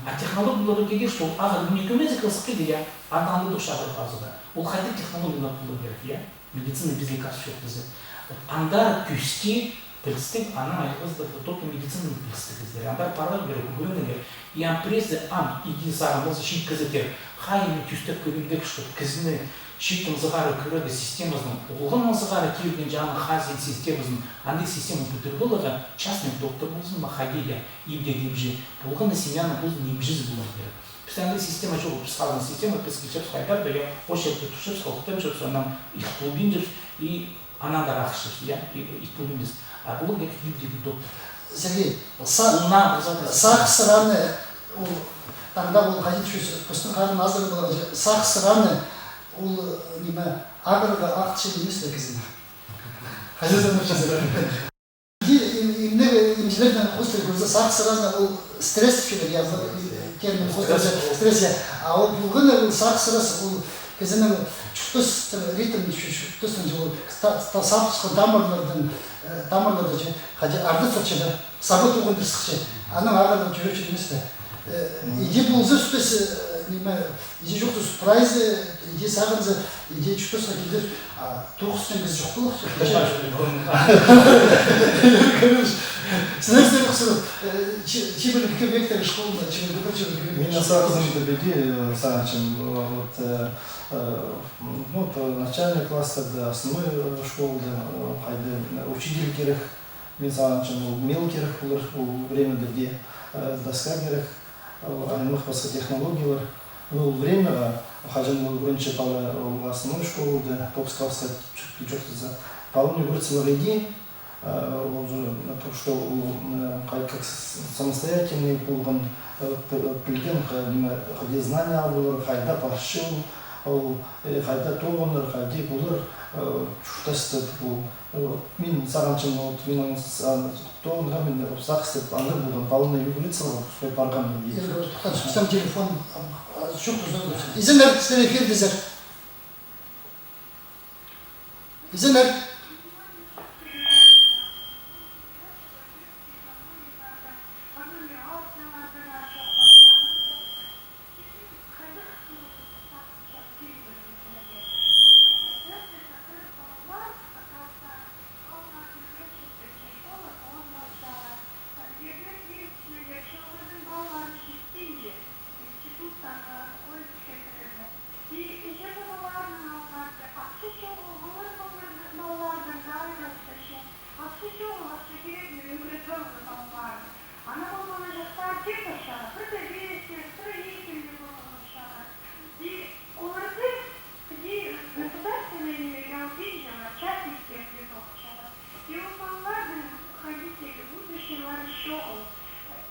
А технологиялар килген, что ол ағар міне кӧмезі килзе, я, анда, анда даа ағар паза даа. Ол хайдағ технологиялар поларға кирек, я? Медицина без лекарств чоохтаза. Вот андар кӧсті пілістіг, анаң айғазы только медицина пілістіг кізілер. Андар парарға кирек, ӱгренерге кирек. И ам прежде, ам, иди сағам полза, чиит кізі тер, хайди тӧстеп кӧрімге, чтоб кізіні чииттең сығара кӧрерге системазынаң, олғаннаң сығара кирген чағын хазин системазын, андағ система пӱдіріп аларға, частный доктор ползын ма, хайди даа, имдег имҷі, олғаннаң семьяның позының имҷізі поларға кирек. Піс андағ система чоғыл, піс хазна система, піс килчебіс хайдар даа, я, очередьте турчабыс, халыхтанчабыс, анаң ит полбинчабыс, и анаң даа ағырчабыс, я, и ит полбинчабыс. А поларға кирек имдег доктор. Сергей, са-, сағыс сыраны, ол, таңда ол хайди тіпчезер, постың харын азыра полар, сағыс сыраны, ол, ниме, ағырарға ахча нимес пе кізінің? Хайди санапчазар? Им-, имнег имҷілернең хоостыра кӧрзе, сағыс сыраны ол стресс тіпчелер, я, термин хоостыра стресс, я. А ол полған ол сағыс сырас, ол кізінің чуртас ритм, чу-, чуртастың, ол ста-, ста-, сабысхан тамырлардан, э, тамырларда че, хайди арды сырча да, саба тоғындыр сыхча. Анаң ағырып чӧрче нимес пе? Э, иди полза, піс, э, Ниме, иди чоохтас прайзы, иди сағынза, иди чуртасха килер, а тоғыс теңгезі чох полар. Сірер сірер сірер, э, чи-, чибіргі кӧмектер школында, чибіргі пір, чибіргі кӧмек. Мин сағызым да піди, э, сағынчам, э, вот, э, э, ну, то начальный класстарда, основной, э, школада, э, хайда, э, учитель кирек, мин сағынчам, ол мел кирек полар, ол времяда, э, доска кирек. Ол аймах пасха технологиялар. Но ол времяға, хаҷан ол пірінҷі пала ол основной школада, тоғыс класха чӧр-, чӧртізі, паланы ӱгретсілер иди, а, ол же, то, что ол, м, хай-, как с-, самостоятельный полған, э, п-, пілген, ха-, ниме, хайди знания алып алар, хайда парча ол, ол, э, хайда тоғынар, хайди полар, э, чуртаста ол. Э, мин сағынчам, вот, минің с-, а, тоғынғам, мин сағыстап, анда полған, паланы ӱгрет салғам, пусхай парғам, мин. Э, тохтап, сам телефон, а, чох, кӱзен. Изеннер, сірер эфирдезер. Изеннер. И іҷе-пабаларның алнында ахча чоғыл, олар палаларны, палаларның даа айластырча. Ахча чоғыл, ахча кирек, мин ӱгрет парғам палаларны. Ана палалар чахтар кем парчалар, пір дее пиресте, строительный пол парчалар. И оларды, и государственный ниме алып чыылчалар, частниктерге тоғынчалар. И ол палаларның хайди тее будущейлары чоғыл.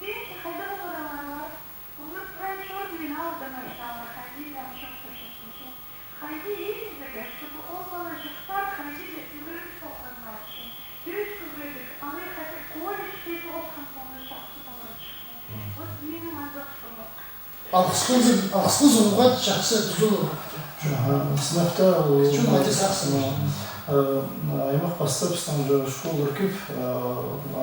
Пенсия хайда полар оларға? Олар прай чёрный налдан парчалар, хайди даа чоохтапчатханҷа. Хайди идерге, чтобы ол палаҷахтар хайди даа ӱгреніп полғаннарча. Тӧс кӧгредіг, алай хайди колледжте охыған полза чахсы поларҷых. Мгм. Вот минің андағ сурығ. Алғыс ползын, алғыс ползын, уғаа чахсы тузалығ. Аха, сынап та, ол, чон хайди сағынча. Ну, э, аймах пастап, пістің же школалар кӧп, э,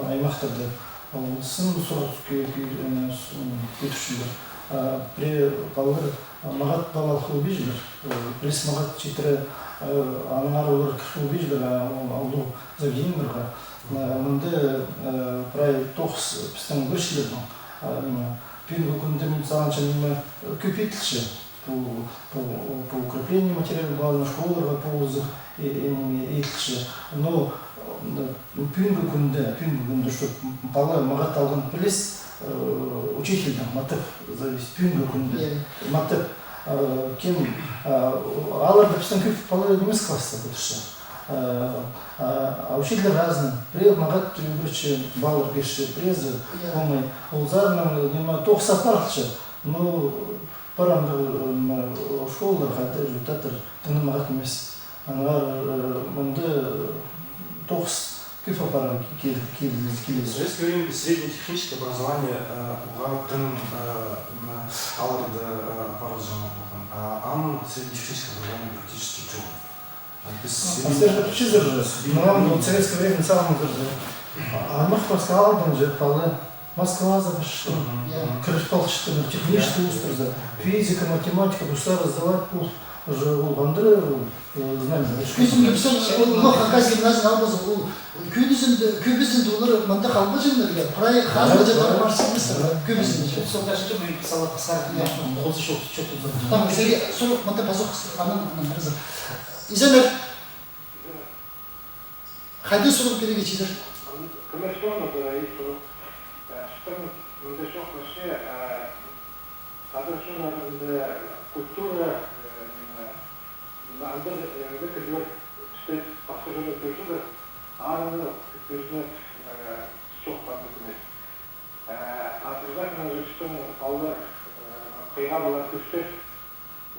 аймахтарда. Ол сын сурығ кӧ-, кӧ-, э, с-, м, кӧдірчелер. А, пірее палалар, а, мағат пала алып полбинчалар, э, пірее мағат читіре, э, аннаңар олар кір полбинчалар, а, ол, ол заведениеларға. А, мында, э, прай тоғыс пістің ӱгретчілернің, а, ниме, пӱӱнгі кӱнде мин сағынчам, ниме, кӧп иділче. По, по, по укреплению материальной базы, школаларға полызы, э, э, ниме, иділче. Но, э, пӱӱнгі кӱнде, пӱӱнгі кӱнде, что пала мағат алған піліс, э, учительдең матап зависит, пӱӱнгі кӱнде. Иә. Матап, э, кем, э, аларда пістің кӧп пала нимес класста пӱдірче. Э, а, а учительлер разный. Пірее мағат ӱгретче, палалар кирче, піреезі, иә, полмай. Ол саринаң, ниме, тоғыс апарылча. Ну, пар андағ, м, школалар, хайда результаттар тың на мағат нимес. Аннаңар, э, мында тоғыс кӧп апарарға кил-, кил-, килзе. В советское время среднее техническое образование, э, уғаа тың, э, м, аларда, э, апарылҷаң полған. А ам среднее техническое образование практически чох. Пастырда пілчезер же, мынам, вот, советское время сағынзар же. Аймах пасха аалдаң же пала Москвазар парчатхан. Мгм. Кіріп парчатхан технический вузтарзар. Физика, математика, постары сдавать пол, уже ол андағ, э, знание. Кӧзімге піс ол, ол Хакас гимназияны албаза, ол кӧбізінде, кӧбізінде олар мында халбаҷаңнар, я, прай хазна чатыр парча, кӧбізінде. Сол даже чоғыл, сала пасар, там, сірер сурығ мында пазох, анаң, анаң, раза. Изеннер. Хайди сурығ пирерге чидер? Кӧмес чоғыл, да, и сурығ. Э, чуртаң мында чоохтапча, э, тадар чон аразында культура, э, ниме, ниме, андағ, э, ниме кізілер пісті пасха чоннар кӧрчелер, аны кӧзідіп, э, чоохтап кӧмес. Э, а пірдее хынығ чуртаң палалар, э, хыйға палалар кӧстер.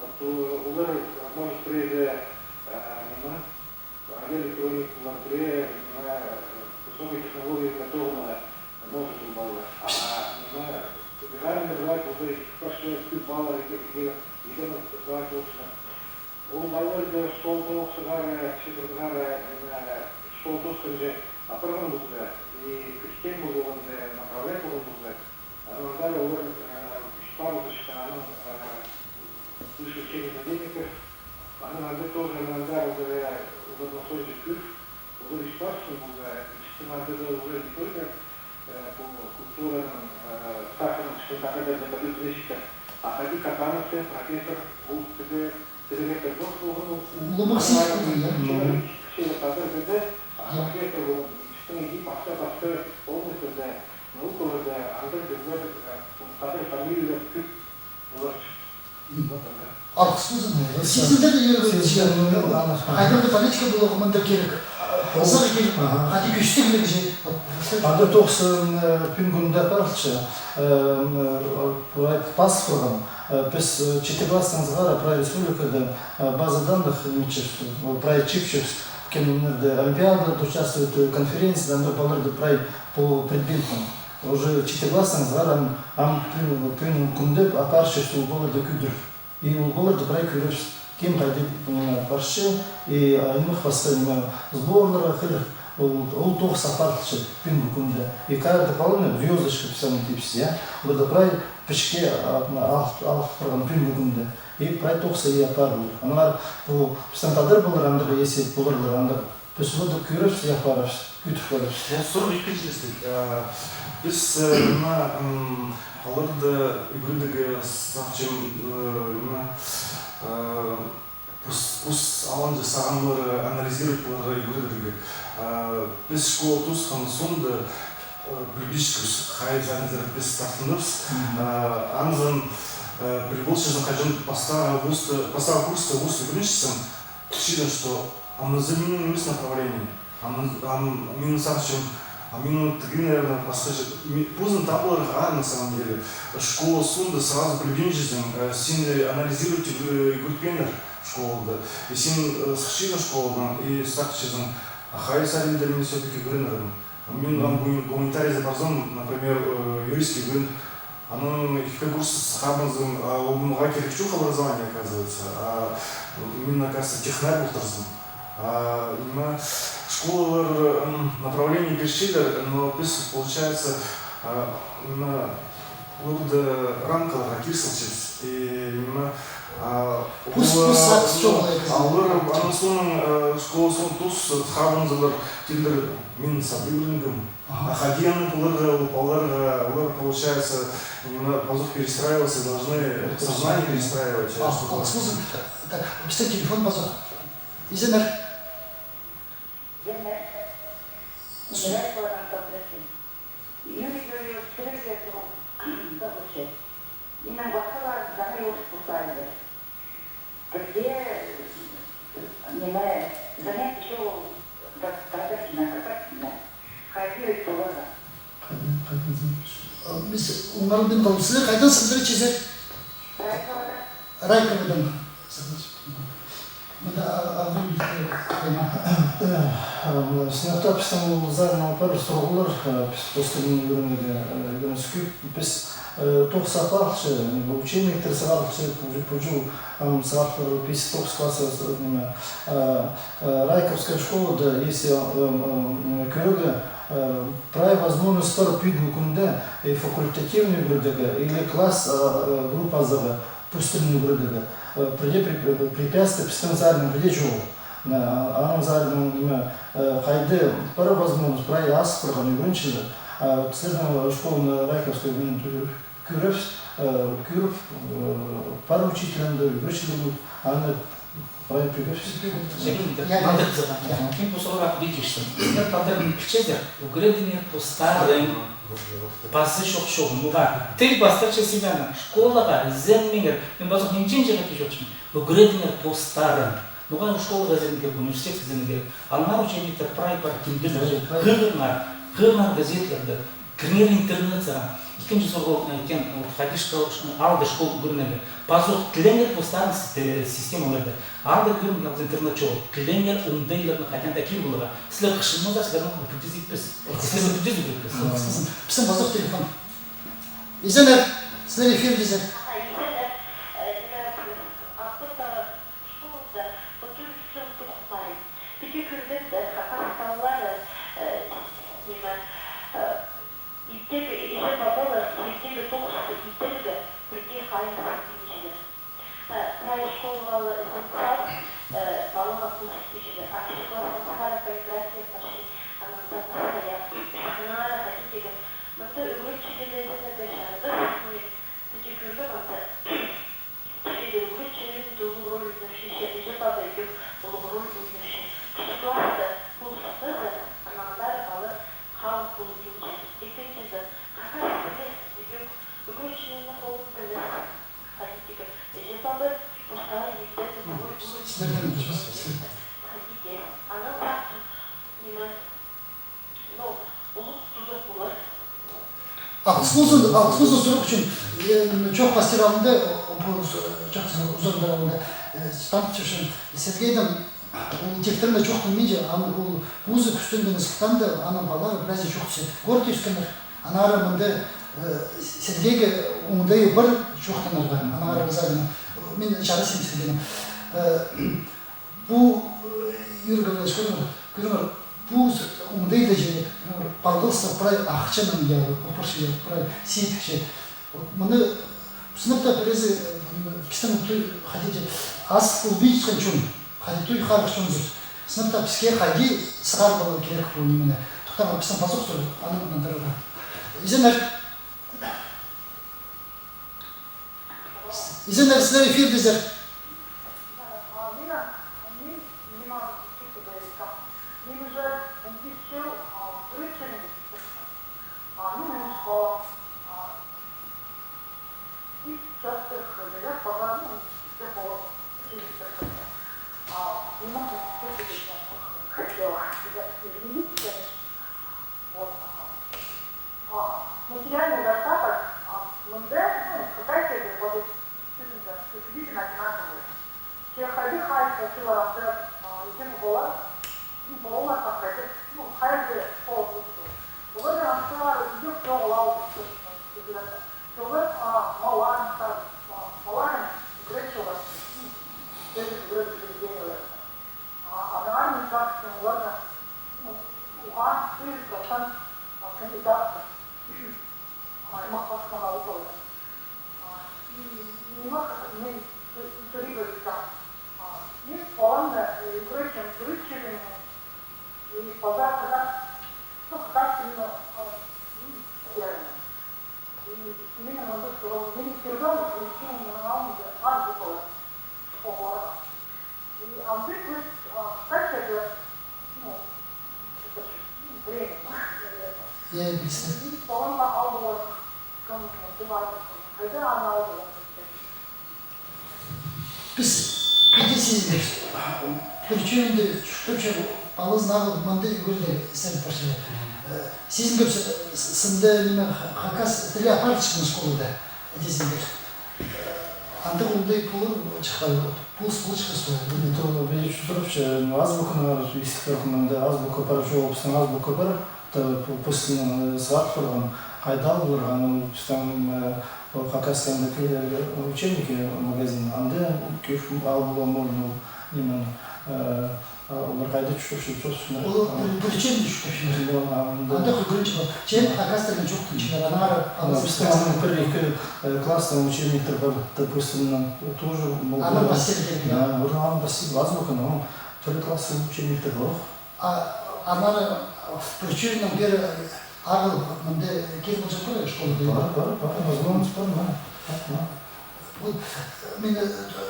Вот, о-, олар, может, піреезі, э, ниме, али электроникалар, пірее, ниме, э, высокая технология тоғынарға может ол палалар. А, ниме, экзаменнер пар, олар парча, кӧп палалар, егер, егер, егер, ол палаларды школада охытарға, чыдырарға, ниме, школа тоосханҷа апарған полза, и кӧзіткен полза, направлять полған полза, аннаңар олар, э, ӱс пар узаҷахтар, анаң, э, Олар ӱс пасчаң, ол, э, ӱстің андағ уже не только, э, пу культураның, э, сағынчатхан тағдырында пілдірчеткен, а хайди Катановтың профессор, ол тігі, тігі пір дос полған, ол улуғ сыйых полған, я. Кічіг, кічіг тадар кізі, а профессор полған, ӱстің иди пасха-пасха областьларда наукаларда андағ кізілер, э, тадар фамилиялар кӧп. Алғыс ползын. Сизімдер де, хайдағ-да политика поларға мында кирек. Сағаа кирек. Хайди кӧстіг кирек же. Анда тоғыс, э, пӱӱнгі кӱнде апарылча, э, э, пас парған. Э, піс, э, читі класстаң сығара прай республикада, э, база данных ниме итчебіс, прай чыыпчабыс, кемнер дее олимпиадада участвует, э, конференцияда, анда палаларды прай по предметам. Уже читі класстаң сығара ам, ам пӱӱн, пӱӱнгі кӱнде апарчабыс ол палаларды кӧдіріп. И ол палаларды прай кӧрербіс. Кем хайди, м, парча, и аймах пасха ниме сборларға хығырып, ол, ол тоғыс апарылча пӱӱнгі кӱнде. И каждый паланы звёздочка піс аны тіпчебіс, я. Оларны прай пічікке, а, ал, алып парған пӱӱнгі кӱнде. И прай тоғыс и апарылар. Аннаңар пу пістің тадар палалар андағ, есе пулар андағ. Піс оларны кӧрербіс, я, парарбыс, кӧдіріп парарбыс. Я, сурығ ікінҷілестіг. А, піс, э, мына, м, оларны ӱгредерге сағынчам, э, мына, э, пос, пос алынҷа сағамнарны анализировать поларға ӱгредерге. А, піс школа тоосхан соонда, э, пілбинчебіс, хайзы саринзар піс тартынарбыс. Мгм. А, анзын, э, піл полчазың, хаҷан пастағы курста, пастағы курста орыс ӱгренчезің, читчезің, что ам зе минің нимес направление. Ам, ам, минің сағынчам, а минің тігі, наверное, пасха чир. Ми-, позын табыларға, на самом деле. Школа соонда сразу пілбинчезің, э, сині анализировать, э, ӱгретпееннер школада. И син, э, сыхчазың школадаң, и сағынчазың, а хайзы саринда мин всё-таки ӱгренерім. Мин ам гуманитарийзер парзам, например, э, юридический ӱгрен, анаң ікі курс сыхарбазың, а ол мағаа кирек чох образование, оказывается, а мин, оказывается, технарь полтырзым. А, ниме, школалар, м, направление пирчелер, но піс, получается, а, ниме, оларны рамкаларға кир салчабыс. И, ниме, а, пус, олар, пус, сағыс, ну, чоғыл, а олар, анаң соонаң, э, школа соонда тоос, э, хабынзалар, тилдер, мин сабай ӱгренгем. Ага. А хайди анаң поларға, ол палаларға, олар, получается, ниме, пазох перестраиваться должны, сознание перестраивать, э, чтобы... Алғыс ползын. Так, пістің телефон пазох. Изеннер. Изеннер. Изеннер. Юрий Гаврилович, сірерге сурығ парча. Минің пасхаларым саңай орыс полза ла, пірдее, ниме, занятие чоғыл, та-, тадар тілінең, татар тілінең. Хайди ӱгрет поларға? Хайди, хайди, а, піс оңарылбин халдым. Сірер хайдаң сіліг читчезер? Райковадаң. Райковадаң. Мында, а, а, сынап таа пістің ол залда пар сурығлар, а, піс постарны ӱгренерге, а, ӱгренчебіс. Піс, а, тоғыс апарылча, ниме, учебниктер сығарылча, пу чыл, пу чыл, ам, сығарылар пис, тоғыс класс, а, ниме, а, а, Райковская школада, если, а, ам, ам, ниме, кӧрерге, а, прай возможность пар пӱӱнгі кӱнде, и факультативный ӱгредерге, или класс, а, а, группазарға, пос тілін ӱгредерге. Э, пірдее при-, э, препятствие пістің залның пірдее чоғыл. Мына, а-, аның залының, ниме, э, хайди пар возможность, прай азып парған ӱгренҷілер. А сірернің школаны, Райковская, мин кӧрербіс, э, кӧріп, э, пар учительлер дее, ӱгренҷілер дее, аны прай пӧгібіс. Мында пызыға. Мин пу сурығға пілдірчем. Сірер тадар тілін пілчезер, ӱгредіңер постарың. Пазы чох чоғыл. Ноға? Тіл пастырча сірерні. Школаға ізенмеңер. Мин пазох нинҷе-нинҷе хати чоохтапчам. Ӱгредіңер постарың. Ноға школаға ізенерге, университетке ізенерге? Алыңар учебниктер, прай пар, кемдер. Прай, прай. Хығырыңар, хығырыңар газетлерні. Кіріңер интернетсер. Ікінҷі сурығ, э, кем, вот, хайди школ-, алды школ ӱгренерге. Пазох тілеңер постарың си-, э, системаларда. Алды кӧрім, интернет чоғыл. Тілеңер оңдайларны, хайдаң даа кир поларға. Сірер хынмазар, сірернең пілдірзер піс. Сірер пілдірзер піс. Пістің пазох телефон. Изеннер, сірер эфирдезер. Ага, изеннер, э, ниме, Ах пастағы школада пу тӧрт чыл тоғыс пари. Піди кӧргенде, хакас палалары, э, ниме, э, иртегі, іҷе-пабалар иртегі тоғысты идерге пірдее хайығ сілтенчелер. Э, прай школаға ла ізен сал, Палаға пулчатханнар, а кічіг класстаң сығара каллиграфия парча, аннаң пасха, я. Аннаңар хайди тигі, мында ӱгретчі тілезінерге чарабас, ну, мин піди кӧргем анда. Тіпчелер, ӱгретчілернің дее улуғ роль ойнапча, іҷе-паба ӱдӱк улуғ роль ойнапча. Кічіг класста пулчатханнар, аннаң андар пала халых полып тынҷаң. Ікінҷізі, хакас тілі ідӧк ӱгретчілернің холында нимес. Хайди тигі, іҷе-паба пастағы ибде тудур. Хайди тигі. Анаң сағынчам, ниме, ну, улуғ туза полар. Алғыс ползын, алғыс ползын сурығ ӱчӱн. Э, чоох пастир алнында, о, пу, чоох, узарындар алнында, э, танытчам Сергейнең, ол тиктерін чоохтанминча, ам ол позы кӱстенген сыхтанда, аның палалары пірее чоохтасча. Город ӧскеннер. Аннаңар мында, э, Сергейге оңдайы пар чоохтанарға, аннаңар Розалина. Мин чарасчам Сергейнең. Э, пу, э, Юрий Гаврилович, кӧріңер, кӧріңер, пу с-, оңдайда чіли, кӧріңер, палғалыстығ прай ахчанаң, я, пу парча, я, прай сидікче. Вот мыны сынап таа пірезі, э, пістің туй хайди, ас полбинчатхан чон, хайди туй харах чонзар. Сынап таа піске хайди сығар полар кирек пу нимені. Тохтаңар, пістің пазох тур, аны нандырарға. Изеннер. Изеннер, сірер эфирдезер. Мин уже он бес чыл ӱгретчі. И часто ходила по городам, где было через это. А, не могу, что тебе хотела тебя извинить, конечно. Вот, ага. А, материальный достаток, а, мында, ну, какая-то вот, действительно, приблизительно одинаковый. Че хайди хайди пачыларында, а, итен олар, ну, балалар хайди, ну, хайди школа пусты. Олар анса идӧк чоғыл алды, собственно, сӧзлерде. Чоғыл, а, малларын сар, а, малларын ӱгретчелер, ну, сӧзік ӱгрет заведениелерде. А, аннаңар мин сағынчам, оларда, ну, уғаа сигіс процент, а, кандидаттар. Аймах пасхан алып алды. А, и ниме хатап, мин су-, сурығ пиргем. А, мин полам на, э, ӱгретчем, ӱгретчем, и паза хакас, ну, хакас тілін, а, м, и мин анда сурам, мин кӧргем, и мин анда азбукалар, школаларға. И андағ піс, а, качество, ну, это же, ну, время, наверное. Я, я пілдім. И поларға алып полар, кем, кем, кем, хайда аны алып полар. Піс піди сизінчебіс, пір чӧрінде чуртапча, палазын ағыл, мында ӱгредіг істеніп парча. Э, сизінчебіс, с-, сынды ниме, ха-, хакас тілі апарылчатхан школада, тизінчебіс. Андағ оңдай полар чахпай, полыс полчатханнар. Ниме, то, мин чуртапчам, азбуканы ара истіп пардым, анда азбука пар, чоғыл, пістің азбука пар, та пу-, пістің, э, сығарып парған, хайда алып поларға, ну, пістің, э, ол хакасская, анда, э, учебники магазин, анда кӧп алып поларға можно, ниме, э, А, олар хайда чуртапча, чуртапчалар? Ол пір, пір чирде чуртапчалар. Анда хығырынча пар. Че хакас тілін чоохтанчалар, аннаңар, ана, пістің аның пір-ікі, э, класстың учебниктер пар, допустим, тоже, ну, аның пастирі кирек, я? Да, вот аның пастирі, азбуканың, аның пір класстың учебниктер пар. А, аннаңар, пір чирнең пеер ағыл, мында кир полчатханнар школада? Пар, пар, пар, возможность пар, да. Пар, да. Ол, мин, э,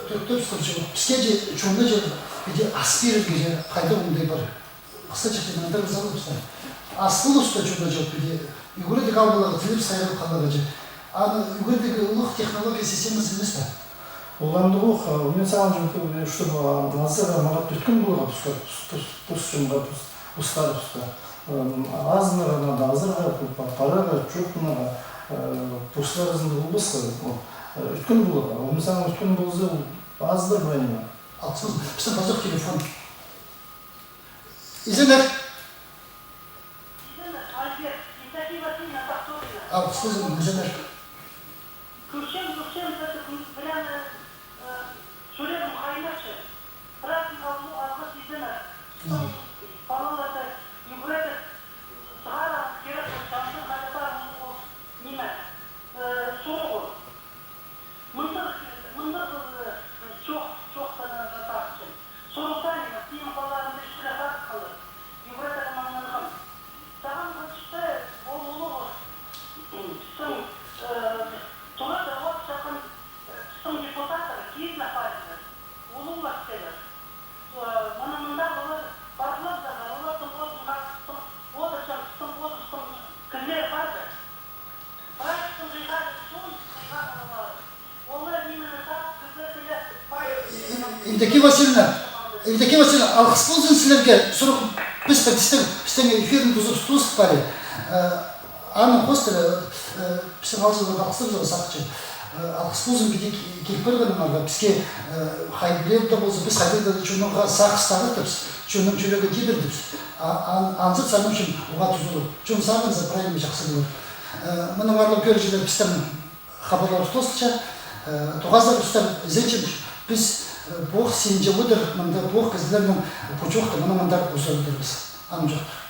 тӧртте піске чи, піске чи, чонны чи, піди ас пирерге чи, хайда оңдай пар. Хысхача тіп, андағ залы пісте. Ас полыс та чонны чи, піди, ӱгредіг алып поларға, тілі піс хайраллап халарға чи. Аны ӱгредіг улуғ технология системазы нимес пе? Ол андағ ох, а, мин сағынчам, чтобы, а, азыра маңат ӧткін поларға, пусха, пус, пус, пус чонға, пус, пустар пусха. М, азынарға, надо азыра, па-, парарға, чоохтанарға, э, пустар азында полбасха, ол, э, ӧткін поларға. Ол, мин сағынчам, ӧткін полза, ол азыра прай ниме. Алғыс ползын. Пістің пазох телефон. Изеннер. Изеннер, Альберт, Евдокия Васильевна Тахтурина. Алғыс ползын, изеннер. Кӧрчем, кӧрчем, сірерні, э, чӱрегім хайнапча. Праздник алнында алғыс, изеннер. Мгм. Палаларны ӱгредіп, сығарарға кирек, ол чаңзын хайда пар, ол, ол ниме, э, сурығ ол. Мындағ, мындағ, э, чоох, чоохтанарға сағынчам. Со Евдокия Васильевна, Евдокия Васильевна, алғыс ползын сірерге, сурығ, піс пістің, пістің эфирні тузып, тузып пари. Э, аның хоостыра, э, пістің алғыс ползын, алғыс ползын, сағынчам. Э, алғыс ползын, піди киліп парғаныңарға, піске, э, хайдағ даа полза, піс хайдағ даа чонға сағыс тарыттыбыс, чонның чӱрегін тибірдібіс. А, ан-, анзы сағынчам, уғаа тузалар. Чон сағынза, прай ниме чахсы полар. Э, мының аарлығ кӧрігҷілер, пістің хабарларыбыс тоозылча, э, тоғазар устар, ізенчем, піс, э, пу ох синҷе одыр, мында пу ох кізілернің пу чоохты мына мындар узарбыстарбыс. Ам чоохтар.